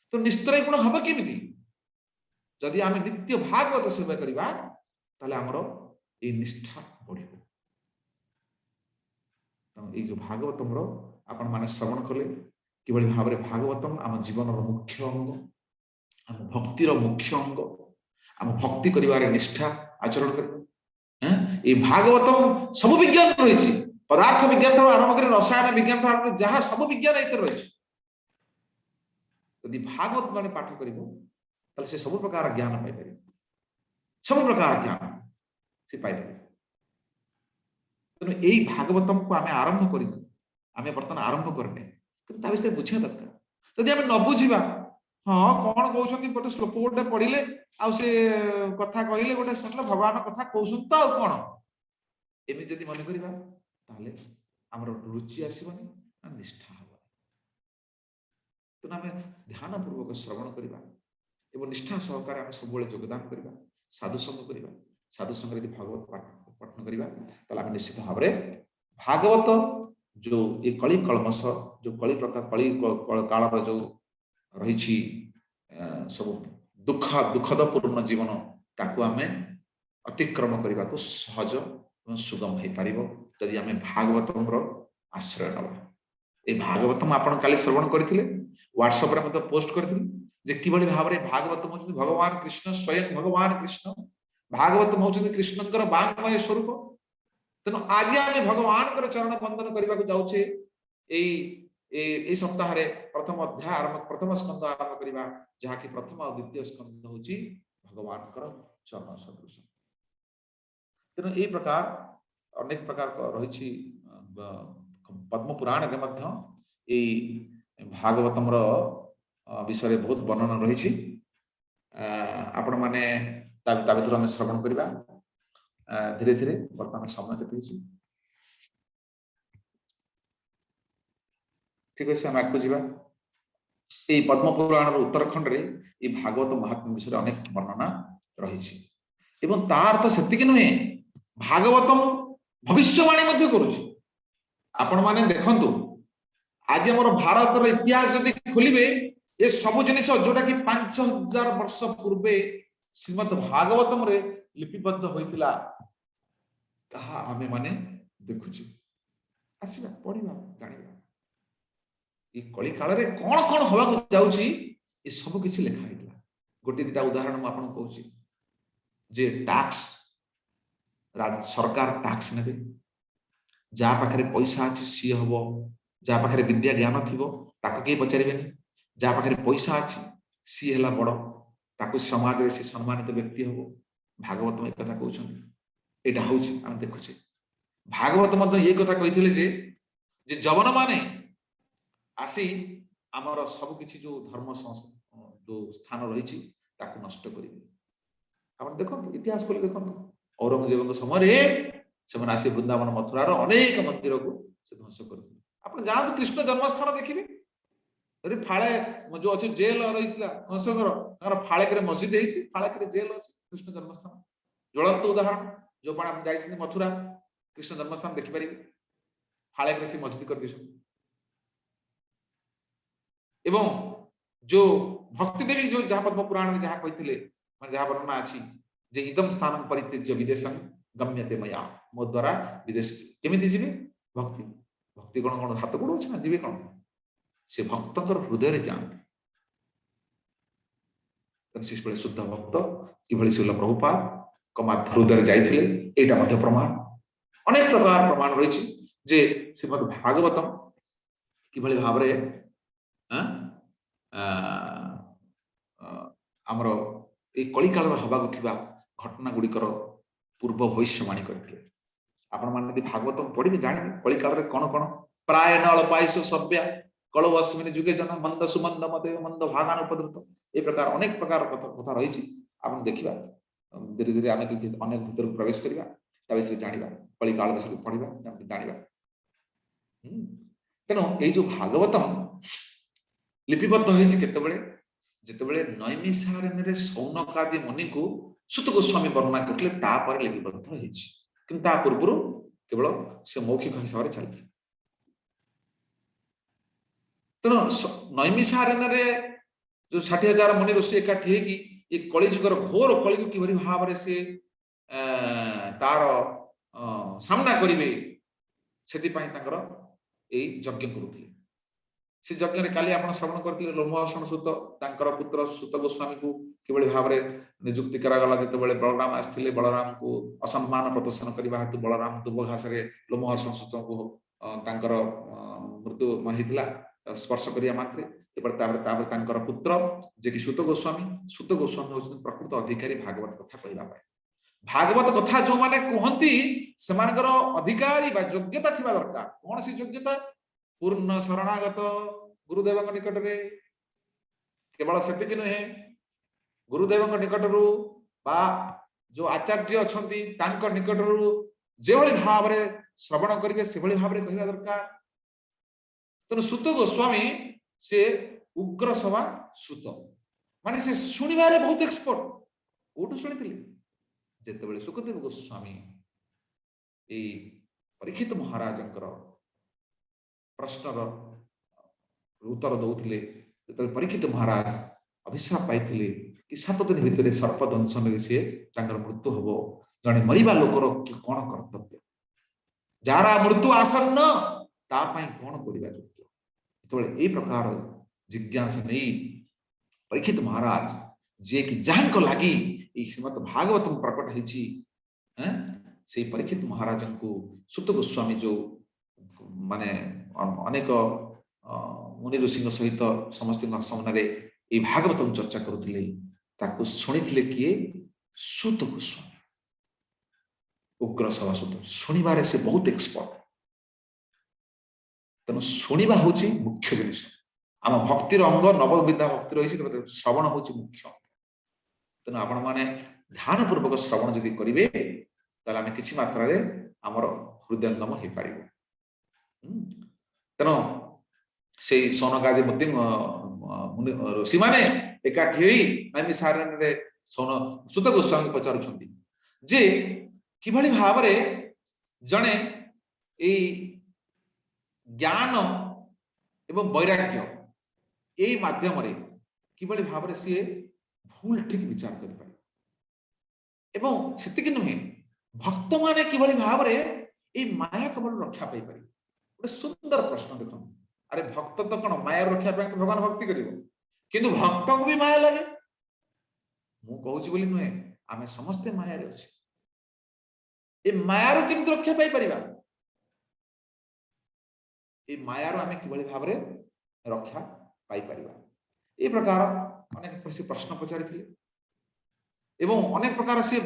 ତ ନିସ୍ତ୍ରୈଗୁଣ ହବ କେମିତି? ଯଦି ଆମେ ନିତ୍ୟ ଭାଗବତ ସେବା କରିବା, ତାହେଲେ ଆମର ଏଇ ନିଷ୍ଠା ବଢିବ। ତେଣୁ ଏଇ ଯୋଉ ଭାଗବତମର ଆପଣ ମାନେ ଶ୍ରବଣ କଲେ, କିଭଳି ଭାବରେ ଭାଗବତମ ଆମ ଜୀବନର ମୁଖ୍ୟ ଅଙ୍ଗ, ଆମ ଭକ୍ତିର ମୁଖ୍ୟ ଅଙ୍ଗ, ଆମ ଭକ୍ତି କରିବାରେ ନିଷ୍ଠା ଆଚରଣ କରିବା। ଏଇ ଭାଗବତମ ସବୁ ବିଜ୍ଞାନ ରହିଛି। ପଦାର୍ଥ ବିଜ୍ଞାନ ଠାରୁ ଆରମ୍ଭ କରି, ରସାୟନ ବିଜ୍ଞାନ ଠାରୁ ଆରମ୍ଭ କରି, ଯାହା ସବୁ ବିଜ୍ଞାନ ଏଥିରେ ରହିଛି। ଯଦି ଭାଗବତ ଜଣେ ପାଠ କରିବ, ତାହେଲେ ସେ ସବୁ ପ୍ରକାର ଜ୍ଞାନ ପାଇପାରିବ, ସବୁ ପ୍ରକାର ଜ୍ଞାନ ସେ ପାଇପାରିବ। ତେଣୁ ଏଇ ଭାଗବତମକୁ ଆମେ ଆରମ୍ଭ କରିନୁ, ଆମେ ବର୍ତ୍ତମାନ ଆରମ୍ଭ କରିନେ, କିନ୍ତୁ ତା ବିଷୟରେ ବୁଝିବା ଦରକାର। ଯଦି ଆମେ ନ ବୁଝିବା, ହଁ, କଣ କହୁଛନ୍ତି, ଗୋଟେ ଶ୍ଲୋକ ଗୋଟେ ପଢିଲେ ଆଉ ସେ କଥା କହିଲେ ଗୋଟେ ଶୁଣିଲେ, ଭଗବାନ କଥା କହୁଛନ୍ତି ତ ଆଉ କଣ, ଏମିତି ଯଦି ମନେ କରିବା, ତାହେଲେ ଆମର ରୁଚି ଆସିବନି ନା ନିଷ୍ଠା ହବନି। ତେଣୁ ଆମେ ଧ୍ୟାନ ପୂର୍ବକ ଶ୍ରବଣ କରିବା ଏବଂ ନିଷ୍ଠା ସହକାରେ ଆମେ ସବୁବେଳେ ଯୋଗଦାନ କରିବା, ସାଧୁ ସଙ୍ଗ କରିବା। ସାଧୁ ସଙ୍ଗରେ ଯଦି ଭାଗବତ ପାଠ ପଠନ କରିବା, ତାହେଲେ ଆମେ ନିଶ୍ଚିତ ଭାବରେ ଭାଗବତ ଯୋଉ ଏ କଳି କଳମସ, ଯୋଉ କଳି ପ୍ରକାର କଳି କାଳର ଯୋଉ ରହିଛି ସବୁ ଦୁଃଖଦ ପୂର୍ଣ୍ଣ ଜୀବନ, ତାକୁ ଆମେ ଅତିକ୍ରମ କରିବାକୁ ସହଜ ଏବଂ ସୁଗମ ହେଇପାରିବ, ଯଦି ଆମେ ଭାଗବତଙ୍କର ଆଶ୍ରୟ ନେବା। ଏଇ ଭାଗବତମ ଆପଣ କାଲି ଶ୍ରବଣ କରିଥିଲେ, ହ୍ୱାଟ୍ସଆପରେ ମଧ୍ୟ ପୋଷ୍ଟ କରିଥିଲି ଯେ କିଭଳି ଭାବରେ ଭାଗବତମ ହଉଛନ୍ତି ଭଗବାନ କୃଷ୍ଣ, ସ୍ୱୟଂ ଭଗବାନ କୃଷ୍ଣ। ଭାଗବତମ ହଉଛନ୍ତି କୃଷ୍ଣଙ୍କର ବାଙ୍ମୟ ସ୍ୱରୂପ। ତେଣୁ ଆଜି ଆମେ ଭଗବାନଙ୍କର ଚରଣ ବନ୍ଦନ କରିବାକୁ ଯାଉଛେ। ଏଇ ଏଇ ସପ୍ତାହରେ ପ୍ରଥମ ଅଧ୍ୟାୟ ଆରମ୍ଭ, ପ୍ରଥମ ସ୍କନ୍ଧ ଆରମ୍ଭ କରିବା, ଯାହାକି ପ୍ରଥମ ଆଉ ଦ୍ୱିତୀୟ ସ୍କନ୍ଧ ହଉଛି ଭଗବାନଙ୍କର ଚରଣ ସଦୃଶ। ତେଣୁ ଏଇ ପ୍ରକାର ଅନେକ ପ୍ରକାର ରହିଛି। ପଦ୍ମ ପୁରାଣରେ ମଧ୍ୟ ଏଇ ଭାଗବତମର ବିଷୟରେ ବହୁତ ବର୍ଣ୍ଣନା ରହିଛି। ଆପଣମାନେ ତା ଭିତରୁ ଆମେ ଶ୍ରବଣ କରିବା ଧୀରେ ଧୀରେ। ବର୍ତ୍ତମାନ ସମୟ କେତେ ହେଇଛି? ଠିକ ଅଛି, ଆମେ ଆଗକୁ ଯିବା। ଏଇ ପଦ୍ମ ପୁରାଣର ଉତ୍ତରାଖଣ୍ଡରେ ଏଇ ଭାଗବତ ମହାତ୍ମ୍ୟ ବିଷୟରେ ଅନେକ ବର୍ଣ୍ଣନା ରହିଛି। ଏବଂ ତାର ତ ସେତିକି ନୁହେଁ, ଭାଗବତମ ଭବିଷ୍ୟବାଣୀ ମଧ୍ୟ କରୁଛି। ଆପଣମାନେ ଦେଖନ୍ତୁ, ଆଜି ଆମର ଭାରତର ଇତିହାସ ଯଦି ଖୋଲିବେ, ଏ ସବୁ ଜିନିଷ ଯୋଉଟା କି 5000 ବର୍ଷ ପୂର୍ବେ ଶ୍ରୀମଦ୍ ଭାଗବତମରେ ଲିପିବଦ୍ଧ ହୋଇଥିଲା, ତାହା ଆମେ ମାନେ ଦେଖୁଛୁ। ଆସିବା, ପଢିବା, ଜାଣିବା ଏଇ କଳି କାଳରେ କଣ କଣ ହବାକୁ ଯାଉଛି। ଏ ସବୁ କିଛି ଲେଖା ହେଇଥିଲା। ଗୋଟେ ଦିଟା ଉଦାହରଣ ମୁଁ ଆପଣଙ୍କୁ କହୁଛି ଯେ ଟାକ୍ସ, ସରକାର ଟାକ୍ସ ନେବେ, ଯାହା ପାଖରେ ପଇସା ଅଛି ସିଏ ହବ, ଯାହା ପାଖରେ ବିଦ୍ୟା ଜ୍ଞାନ ଥିବ ତାକୁ କେହି ପଚାରିବେନି, ଯାହା ପାଖରେ ପଇସା ଅଛି ସିଏ ହେଲା ବଡ, ତାକୁ ସମାଜରେ ସେ ସମ୍ମାନିତ ବ୍ୟକ୍ତି ହବ। ଭାଗବତ ଏ କଥା କହୁଛନ୍ତି, ଏଇଟା ହଉଛି ଆମେ ଦେଖୁଛେ। ଭାଗବତ ମଧ୍ୟ ଏଇ କଥା କହିଥିଲେ ଯେ ଯବନ ମାନେ ଆସି ଆମର ସବୁ କିଛି ଯୋଉ ଧର୍ମ ଯୋଉ ସ୍ଥାନ ରହିଛି ତାକୁ ନଷ୍ଟ କରିବେ। ଆପଣ ଦେଖନ୍ତୁ, ଇତିହାସ ଖୋଲି ଦେଖନ୍ତୁ, ଔରଙ୍ଗଜେବଙ୍କ ସମୟରେ ସେମାନେ ଆସି ବୃନ୍ଦାବନ ମଥୁରାର ଅନେକ ମନ୍ଦିରକୁ ସେ ଧ୍ୱଂସ କରିଥିଲେ। ଆପଣ ଯାଆନ୍ତୁ, କୃଷ୍ଣ ଜନ୍ମସ୍ଥାନ ଦେଖିବେ, ଯଦି ଫାଳେ ଯୋଉ ଅଛି ଜେଲ ରହିଥିଲା କଂସଙ୍କର, ତାଙ୍କର ଫାଳେକରେ ମସଜିଦ ହେଇଛି, ଫାଳେକରେ ଜେଲ ଅଛି। କୃଷ୍ଣ ଜନ୍ମସ୍ଥାନ ଜ୍ୱଳନ୍ତ ଉଦାହରଣ। ଯୋଉ ଆପଣ ଯାଇଛନ୍ତି ମଥୁରା, କୃଷ୍ଣ ଜନ୍ମସ୍ଥାନ ଦେଖିପାରିବେ, ଫାଳେକରେ ସେ ମସଜିଦ କରିଦେଇଛନ୍ତି। ଏବଂ ଯୋଉ ଭକ୍ତି ଦେବୀ ଯୋଉ ଯାହା ପଦ୍ମ ପୁରାଣରେ ଯାହା କହିଥିଲେ, ମାନେ ଯାହା ବର୍ଣ୍ଣନା ଅଛି ଯେ ଇଦମ ସ୍ଥାନ ପରିତ୍ୟଜ୍ୟ ବିଦେଶଂ ଗମ୍ୟତେ ମୟା, ମୋ ଦ୍ୱାରା ବିଦେଶ କେମିତି ଯିବେ? ଭକ୍ତି ଭକ୍ତି କଣ କଣ ହାତ ଗୋଡ ଅଛି ନା ଯିବେ କଣ? ସେ ଭକ୍ତଙ୍କର ହୃଦୟରେ ଯାଆନ୍ତି। ତେଣୁ ସେଭଳି ଶୁଦ୍ଧ ଭକ୍ତ କିଭଳି ଶ୍ରୀଲ ପ୍ରଭୁପାଦଙ୍କ ହୃଦୟରେ ଯାଇଥିଲେ, ଏଇଟା ମଧ୍ୟ ପ୍ରମାଣ। ଅନେକ ପ୍ରକାର ପ୍ରମାଣ ରହିଛି ଯେ ଶ୍ରୀମଦ ଭାଗବତମ କିଭଳି ଭାବରେ ଆମର ଏଇ କଳିକାଳର ହବାକୁ ଥିବା ଘଟଣା ଗୁଡ଼ିକର ପୂର୍ବ ଭବିଷ୍ୟବାଣୀ କରିଥିଲେ। ଆପଣମାନେ ଯଦି ଭାଗବତମ ପଢିବେ, ଜାଣିବେ କଳିକାଳରେ କଣ କଣ। ପ୍ରାୟ ଅଳ୍ପାୟୁଷ ସବ୍ୟା କଳୌ ଅସ୍ମିନ ଯୁଗେ ଜନ ମନ୍ଦ ସୁମନ୍ଦ ମତେ ମନ୍ଦ ଭାଗାନ ଉପଦ୍ରୁତ, ଏ ପ୍ରକାର ଅନେକ ପ୍ରକାର କଥା ରହିଛି। ଆପଣ ଦେଖିବା, ଧୀରେ ଧୀରେ ଆମେ ଅନେକ ଭିତରକୁ ପ୍ରବେଶ କରିବା, ତା ବିଷୟରେ ଜାଣିବା, କଳିକାଳ ବିଷୟରେ ପଢିବା, ଜାଣିବା। ତେଣୁ ଏଇ ଯୋଉ ଭାଗବତମ ଲିପିବଦ୍ଧ ହେଇଛି କେତେବେଳେ? ଯେତେବେଳେ ନୈମିଷାରଣ୍ୟରେ ସୌନକାଦି ମୁନିଙ୍କୁ ସୁତ ଗୋସ୍ୱାମୀ ବର୍ଣ୍ଣନା କରୁଥିଲେ, ତାପରେ ଲିପିବଦ୍ଧ ହେଇଛି। କିନ୍ତୁ ତା ପୂର୍ବରୁ କେବଳ ସେ ମୌଖିକ ହିସାବରେ ଚାଲିଥିଲା। ତେଣୁ ନୈମିଷାରଣ୍ୟରେ ଯୋଉ 60,000 ମୁନି ଋଷି ଏକାଠି ହେଇକି ଏ କଳିଯୁଗର ଘୋର କଳିକୁ କିଭଳି ଭାବରେ ସେ ତାର ସାମ୍ନା କରିବେ, ସେଥିପାଇଁ ତାଙ୍କର ଏଇ ଯଜ୍ଞ କରୁଥିଲେ। ସେ ଯଜ୍ଞରେ କାଲି ଆପଣ ଶ୍ରବଣ କରିଥିଲେ ଲୋମହର୍ଷଣ ସୁତ, ତାଙ୍କର ପୁତ୍ର ସୁତ ଗୋସ୍ୱାମୀକୁ କିଭଳି ଭାବରେ ନିଯୁକ୍ତି କରାଗଲା। ଯେତେବେଳେ ବଳରାମ ଆସିଥିଲେ, ବଳରାମକୁ ଅସମ୍ମାନ ପ୍ରଦର୍ଶନ କରିବା ହେତୁ ବଳରାମ ଦୁବ ଘାସରେ ଲୋମହର୍ଷଣ ସୁତଙ୍କୁ ତାଙ୍କର ମୃତ୍ୟୁ ହେଇଥିଲା ସ୍ପର୍ଶ କରିବା ମାତ୍ରେ। ଏପରି ତାପରେ ତାଙ୍କର ପୁତ୍ର ଯିଏକି ସୁତ ଗୋସ୍ୱାମୀ, ସୁତ ଗୋସ୍ୱାମୀ ହଉଛନ୍ତି ପ୍ରକୃତ ଅଧିକାରୀ ଭାଗବତ କଥା କହିବା ପାଇଁ। ଭାଗବତ କଥା ଯୋଉମାନେ କୁହନ୍ତି, ସେମାନଙ୍କର ଅଧିକାରୀ ବା ଯୋଗ୍ୟତା ଥିବା ଦରକାର। କଣ ସେ ଯୋଗ୍ୟତା? ପୂର୍ଣ୍ଣ ଶରଣାଗତ ଗୁରୁଦେବଙ୍କ ନିକଟରେ। କେବଳ ସେତିକି ନୁହେଁ, ଗୁରୁଦେବଙ୍କ ନିକଟରୁ ବା ଯୋଉ ଆଚାର୍ଯ୍ୟ ଅଛନ୍ତି ତାଙ୍କ ନିକଟରୁ ଯେଭଳି ଭାବରେ ଶ୍ରବଣ କରିବେ, ସେଭଳି ଭାବରେ କହିବା ଦରକାର। ତେଣୁ ସୁତ ଗୋସ୍ୱାମୀ ସେ ଉଗ୍ର ସଭା ସୁତ, ମାନେ ସେ ଶୁଣିବାରେ ବହୁତ ଏକ୍ସପର୍ଟ। କୋଉଠୁ ଶୁଣିଥିଲେ? ଯେତେବେଳେ ଶୁକଦେବ ଗୋସ୍ୱାମୀ ଏଇ ପରୀକ୍ଷିତ ମହାରାଜଙ୍କର ପ୍ରଶ୍ନର ଉତ୍ତର ଦଉଥିଲେ, ଯେତେବେଳେ ପରୀକ୍ଷିତ ମହାରାଜ ଅଭିଶାପ ପାଇଥିଲେ କି 7 ଦିନ ଭିତରେ ସର୍ପ ଦଂଶନରେ ସିଏ ତାଙ୍କର ମୃତ୍ୟୁ ହବ, ଜଣେ ମରିବା ଲୋକର କଣ କର୍ତ୍ତବ୍ୟ, ଯାହାର ମୃତ୍ୟୁ ଆସନ୍ନ ତା ପାଇଁ କଣ କରିବା ଯୋଗ୍ୟ, ଯେତେବେଳେ ଏଇ ପ୍ରକାର ଜିଜ୍ଞାସା ନେଇ ପରୀକ୍ଷିତ ମହାରାଜ, ଯିଏକି ଯାହାଙ୍କ ଲାଗି ଏଇ ଶ୍ରୀମଦ ଭାଗବତମ ପ୍ରକଟ ହେଇଛି, ସେଇ ପରୀକ୍ଷିତ ମହାରାଜଙ୍କୁ ସୁତ ଗୋସ୍ୱାମୀ ଯୋଉ ମାନେ ଅନେକ ମୁନି ଋଷିଙ୍କ ସହିତ ସମସ୍ତଙ୍କ ସାମ୍ନାରେ ଏଇ ଭାଗବତମ ଚର୍ଚ୍ଚା କରୁଥିଲେ, ତାକୁ ଶୁଣିଥିଲେ କିଏ? ସୁତ ଗୋସ୍ୱାମୀ, ଉଗ୍ର ସଭା ସୁତ। ଶୁଣିବାରେ ସେ ବହୁତ ଏକ୍ସପର୍ଟ। ତେଣୁ ଶୁଣିବା ହଉଛି ମୁଖ୍ୟ ଜିନିଷ। ଆମ ଭକ୍ତିର ଅଙ୍ଗ ନବବିଧା ଭକ୍ତି ରହିଛି, ତେଣୁ ଶ୍ରବଣ ହଉଛି ମୁଖ୍ୟ। ତେଣୁ ଆପଣମାନେ ଧ୍ୟାନ ପୂର୍ବକ ଶ୍ରବଣ ଯଦି କରିବେ, ତାହେଲେ ଆମେ କିଛି ମାତ୍ରାରେ ଆମର ହୃଦୟଙ୍ଗମ ହେଇପାରିବ। ତେଣୁ ସେଇ ସୌନକାଦି ମୁନି ଋଷିମାନେ ଏକାଠି ହୋଇ ନୈମିଷାରଣ୍ୟରେ ସୁତ ଗୋସ୍ୱାମୀ ପଚାରୁଛନ୍ତି ଯେ କିଭଳି ଭାବରେ ଜଣେ ଏଇ ଜ୍ଞାନ ଏବଂ ବୈରାଗ୍ୟ ଏଇ ମାଧ୍ୟମରେ କିଭଳି ଭାବରେ ସିଏ ଭୁଲ ଠିକ ବିଚାର କରିପାରିବ, ଏବଂ ସେତିକି ନୁହେଁ, ଭକ୍ତମାନେ କିଭଳି ଭାବରେ ଏଇ ମାୟା କବଳରୁ ରକ୍ଷା ପାଇପାରିବେ। ଗୋଟେ ସୁନ୍ଦର ପ୍ରଶ୍ନ ଦେଖନ୍ତୁ। ଆରେ ଭକ୍ତ ତ କଣ ମାୟାରୁ ରକ୍ଷା ପାଇଁ ତ ଭଗବାନ ଭକ୍ତି କରିବ, କିନ୍ତୁ ଭକ୍ତଙ୍କୁ ବି ମାୟା ଲାଗେ। ମୁଁ କହୁଛି ବୋଲି ନୁହେଁ, ଆମେ ସମସ୍ତେ ମାୟାରେ ଅଛେ। ଏ ମାୟାରୁ କେମିତି ରକ୍ଷା ପାଇପାରିବା? ଏ ମାୟାରୁ ଆମେ କିଭଳି ଭାବରେ ରକ୍ଷା ପାଇପାରିବା? ଏ ପ୍ରକାର ଅନେକ ସେ ପ୍ରଶ୍ନ ପଚାରିଥିଲେ ଏବଂ ଅନେକ ପ୍ରକାର ସିଏ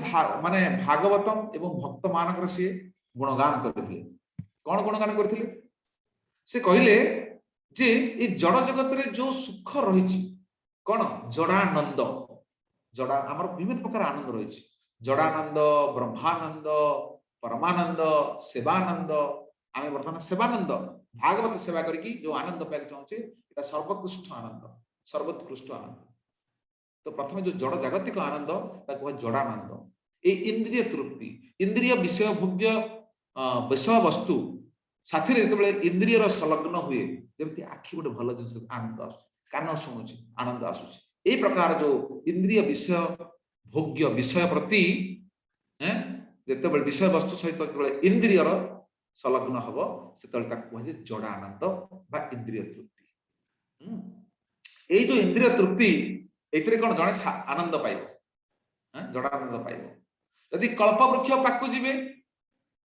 ମାନେ ଭାଗବତମ ଏବଂ ଭକ୍ତ ମାନଙ୍କର ସିଏ ଗୁଣଗାନ କରିଥିଲେ। କଣ ଗୁଣଗାନ କରିଥିଲେ? ସେ କହିଲେ ଯେ ଏଇ ଜଡ ଜଗତରେ ଯୋଉ ସୁଖ ରହିଛି, କଣ ଜଡାନନ୍ଦ, ଜଡା ଆମର ବିଭିନ୍ନ ପ୍ରକାର ଆନନ୍ଦ ରହିଛି, ଜଡାନନ୍ଦ, ବ୍ରହ୍ମାନନ୍ଦ, ପରମାନନ୍ଦ, ସେବାନନ୍ଦ। ଆମେ ବର୍ତ୍ତମାନ ସେବାନନ୍ଦ, ଭାଗବତ ସେବା କରିକି ଯୋଉ ଆନନ୍ଦ ପାଇବାକୁ ଚାହୁଁଛେ, ଏଟା ସର୍ବୋତ୍କୃଷ୍ଟ ଆନନ୍ଦ, ସର୍ବୋତ୍କୃଷ୍ଟ ଆନନ୍ଦ। ତ ପ୍ରଥମେ ଯୋଉ ଜଡ ଜାଗତିକ ଆନନ୍ଦ, ତାକୁ କୁହାଯାଏ ଜଡାନନ୍ଦ। ଏଇ ଇନ୍ଦ୍ରିୟ ତୃପ୍ତି, ଇନ୍ଦ୍ରିୟ ବିଷୟ ଭୋଗ୍ୟ ବିଷୟ ବସ୍ତୁ ସାଥିରେ ଯେତେବେଳେ ଇନ୍ଦ୍ରିୟର ସଂଲଗ୍ନ ହୁଏ, ଯେମିତି ଆଖି ଗୋଟେ ଭଲ ଜିନିଷ, ଆନନ୍ଦ ଆସୁଛି, କାନ ଶୁଣୁଛି, ଆନନ୍ଦ ଆସୁଛି, ଏଇ ପ୍ରକାର ଯୋଉ ଇନ୍ଦ୍ରିୟ ବିଷୟ ଭୋଗ୍ୟ ବିଷୟ ପ୍ରତି ଯେତେବେଳେ ବିଷୟ ବସ୍ତୁ ସହିତ ଯେତେବେଳେ ଇନ୍ଦ୍ରିୟର ସଂଲଗ୍ନ ହବ, ସେତେବେଳେ ତାକୁ କୁହାଯାଏ ଜଡାନନ୍ଦ ବା ଇନ୍ଦ୍ରିୟ ତୃପ୍ତି। ଏଇ ଯୋଉ ଇନ୍ଦ୍ରିୟ ତୃପ୍ତି, ଏଥିରେ କଣ ଜଣେ ଆନନ୍ଦ ପାଇବ, ଜଡାନନ୍ଦ ପାଇବ। ଯଦି କଳ୍ପ ବୃକ୍ଷ ପାଖକୁ ଯିବେ,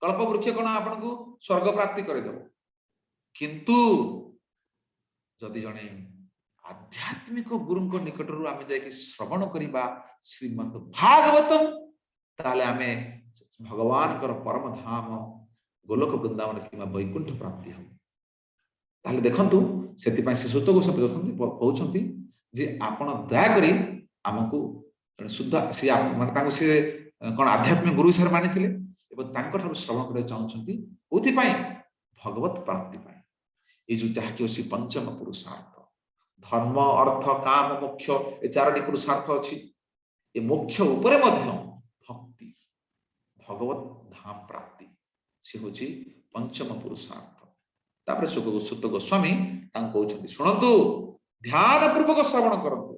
କଳ୍ପ ବୃକ୍ଷ କଣ ଆପଣଙ୍କୁ ସ୍ୱର୍ଗ ପ୍ରାପ୍ତି କରିଦେବ। କିନ୍ତୁ ଯଦି ଜଣେ ଆଧ୍ୟାତ୍ମିକ ଗୁରୁଙ୍କ ନିକଟରୁ ଆମେ ଯାଇକି ଶ୍ରବଣ କରିବା ଶ୍ରୀମଦ୍ ଭାଗବତମ, ତାହେଲେ ଆମେ ଭଗବାନଙ୍କର ପରମ ଧାମ ଗୋଲୋକ ବୃନ୍ଦାବନ କିମ୍ବା ବୈକୁଣ୍ଠ ପ୍ରାପ୍ତି ହେବ। ତାହେଲେ ଦେଖନ୍ତୁ, ସେଥିପାଇଁ ସେ ସୂତ ଗୋସ୍ୱାମୀ କହୁଛନ୍ତି ଯେ ଆପଣ ଦୟାକରି ଆମକୁ ଜଣେ ଶୁଦ୍ଧ ସିଏ ମାନେ ତାଙ୍କୁ ସିଏ କଣ ଆଧ୍ୟାତ୍ମିକ ଗୁରୁ ହିସାବରେ ମାନିଥିଲେ ଏବଂ ତାଙ୍କଠାରୁ ଶ୍ରବଣ କରିବାକୁ ଚାହୁଁଛନ୍ତି। କୋଉଥିପାଇଁ? ଭଗବତ ପ୍ରାପ୍ତି ପାଇଁ। ଏଇ ଯୋଉ ଯାହାକି ଅଛି ପଞ୍ଚମ ପୁରୁଷାର୍ଥ, ଧର୍ମ, ଅର୍ଥ, କାମ, ମୋକ୍ଷ, ଏ ଚାରୋଟି ପୁରୁଷାର୍ଥ ଅଛି। ଏ ମୋକ୍ଷ ଉପରେ ମଧ୍ୟ ଭକ୍ତି, ଭଗବତ ଧାମ ପ୍ରାପ୍ତି, ସେ ହଉଛି ପଞ୍ଚମ ପୁରୁଷାର୍ଥ। ତାପରେ ସୂତ ଗୋସ୍ୱାମୀ ତାଙ୍କୁ କହୁଛନ୍ତି, ଶୁଣନ୍ତୁ, ଧ୍ୟାନ ପୂର୍ବକ ଶ୍ରବଣ କରନ୍ତୁ।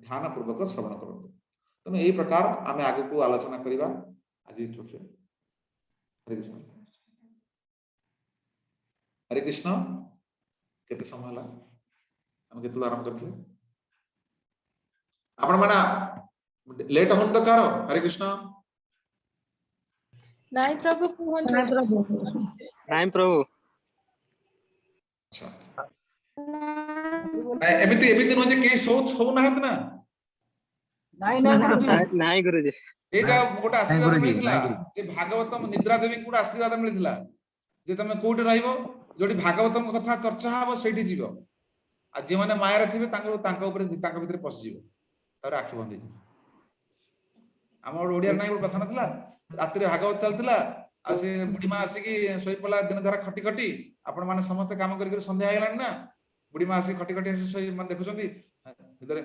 ଧ୍ୟାନ ପୂର୍ବକ ଶ୍ରବଣ କରନ୍ତୁ। ତେଣୁ ଏଇ ପ୍ରକାର ଆମେ ଆଗକୁ ଆଲୋଚନା କରିବା। ଆଜି ଏଇଠି ରଖିବା। ହରେ କୃଷ୍ଣ, ହରେ କୃଷ୍ଣ। କେତେ ସମୟ ହେଲା? ଆମେ କେତେବେଳେ ଆରମ୍ଭ କରିଥିଲେ? ଆପଣ ମାନେ ଲେଟ୍ ହଉନି ତ କାହାର? ହରେ କୃଷ୍ଣ। ନାଇଁ ପ୍ରଭୁ, କୁହନ୍ତୁ। ନାଇଁ ପ୍ରଭୁ। ନାଇଁ ପ୍ରଭୁ। ଆଚ୍ଛା, ନାଇଁ, ଏମିତି ନୁହଁ ଯେ କେହି ଶୋଉନାହାନ୍ତି ନା? ନାଇଁ ନାଇଁ ଗୁରୁଜୀ। ନାଇଁ ଗୁରୁଜୀ। ଏଇଟା ଗୋଟେ ଆଶୀର୍ବାଦ ଗୁରୁଜୀ, ମିଳିଥିଲା ନାଇଁ ଗୁରୁଜୀ। ଯେ ଭାଗବତମ, ନିଦ୍ରା ଦେବୀଙ୍କୁ ଗୋଟେ ଆଶୀର୍ବାଦ ମିଳିଥିଲା ଯେ ତମେ କୋଉଠି ରହିବ? ଯୋଉଠି ଭାଗବତଙ୍କ କଥା ଚର୍ଚ୍ଚା ହବ, ସେଇଠି ଯିବ। ଆଉ ଯେଉଁମାନେ ମାୟାରେ ଥିବେ, ତାଙ୍କୁ ତାଙ୍କ ଉପରେ ତାଙ୍କ ଭିତରେ ପଶିଯିବ, ତାପରେ ଆଖି ବନ୍ଦ ହେଇଯିବ। ଆମ ଗୋଟେ ଓଡିଆରେ ନାଇଁ ଗୋଟେ କଥା ନଥିଲା? ରାତିରେ ଭାଗବତ ଚାଲିଥିଲା ଆଉ ସେ ବୁଢୀ ମା ଆସିକି ଶୋଇପଡିଲା। ଦିନ ସାରା ଖଟି ଖଟି, ଆପଣ ମାନେ ସମସ୍ତେ କାମ କରି କରି ସନ୍ଧ୍ୟା ହେଇଗଲାଣି ନା, ବୁଢୀ ମା ଆସିକି ଖଟି ଖଟି ଆସି ଶୋଇ ମାନେ ଦେଖୁଛନ୍ତି ଭିତରେ,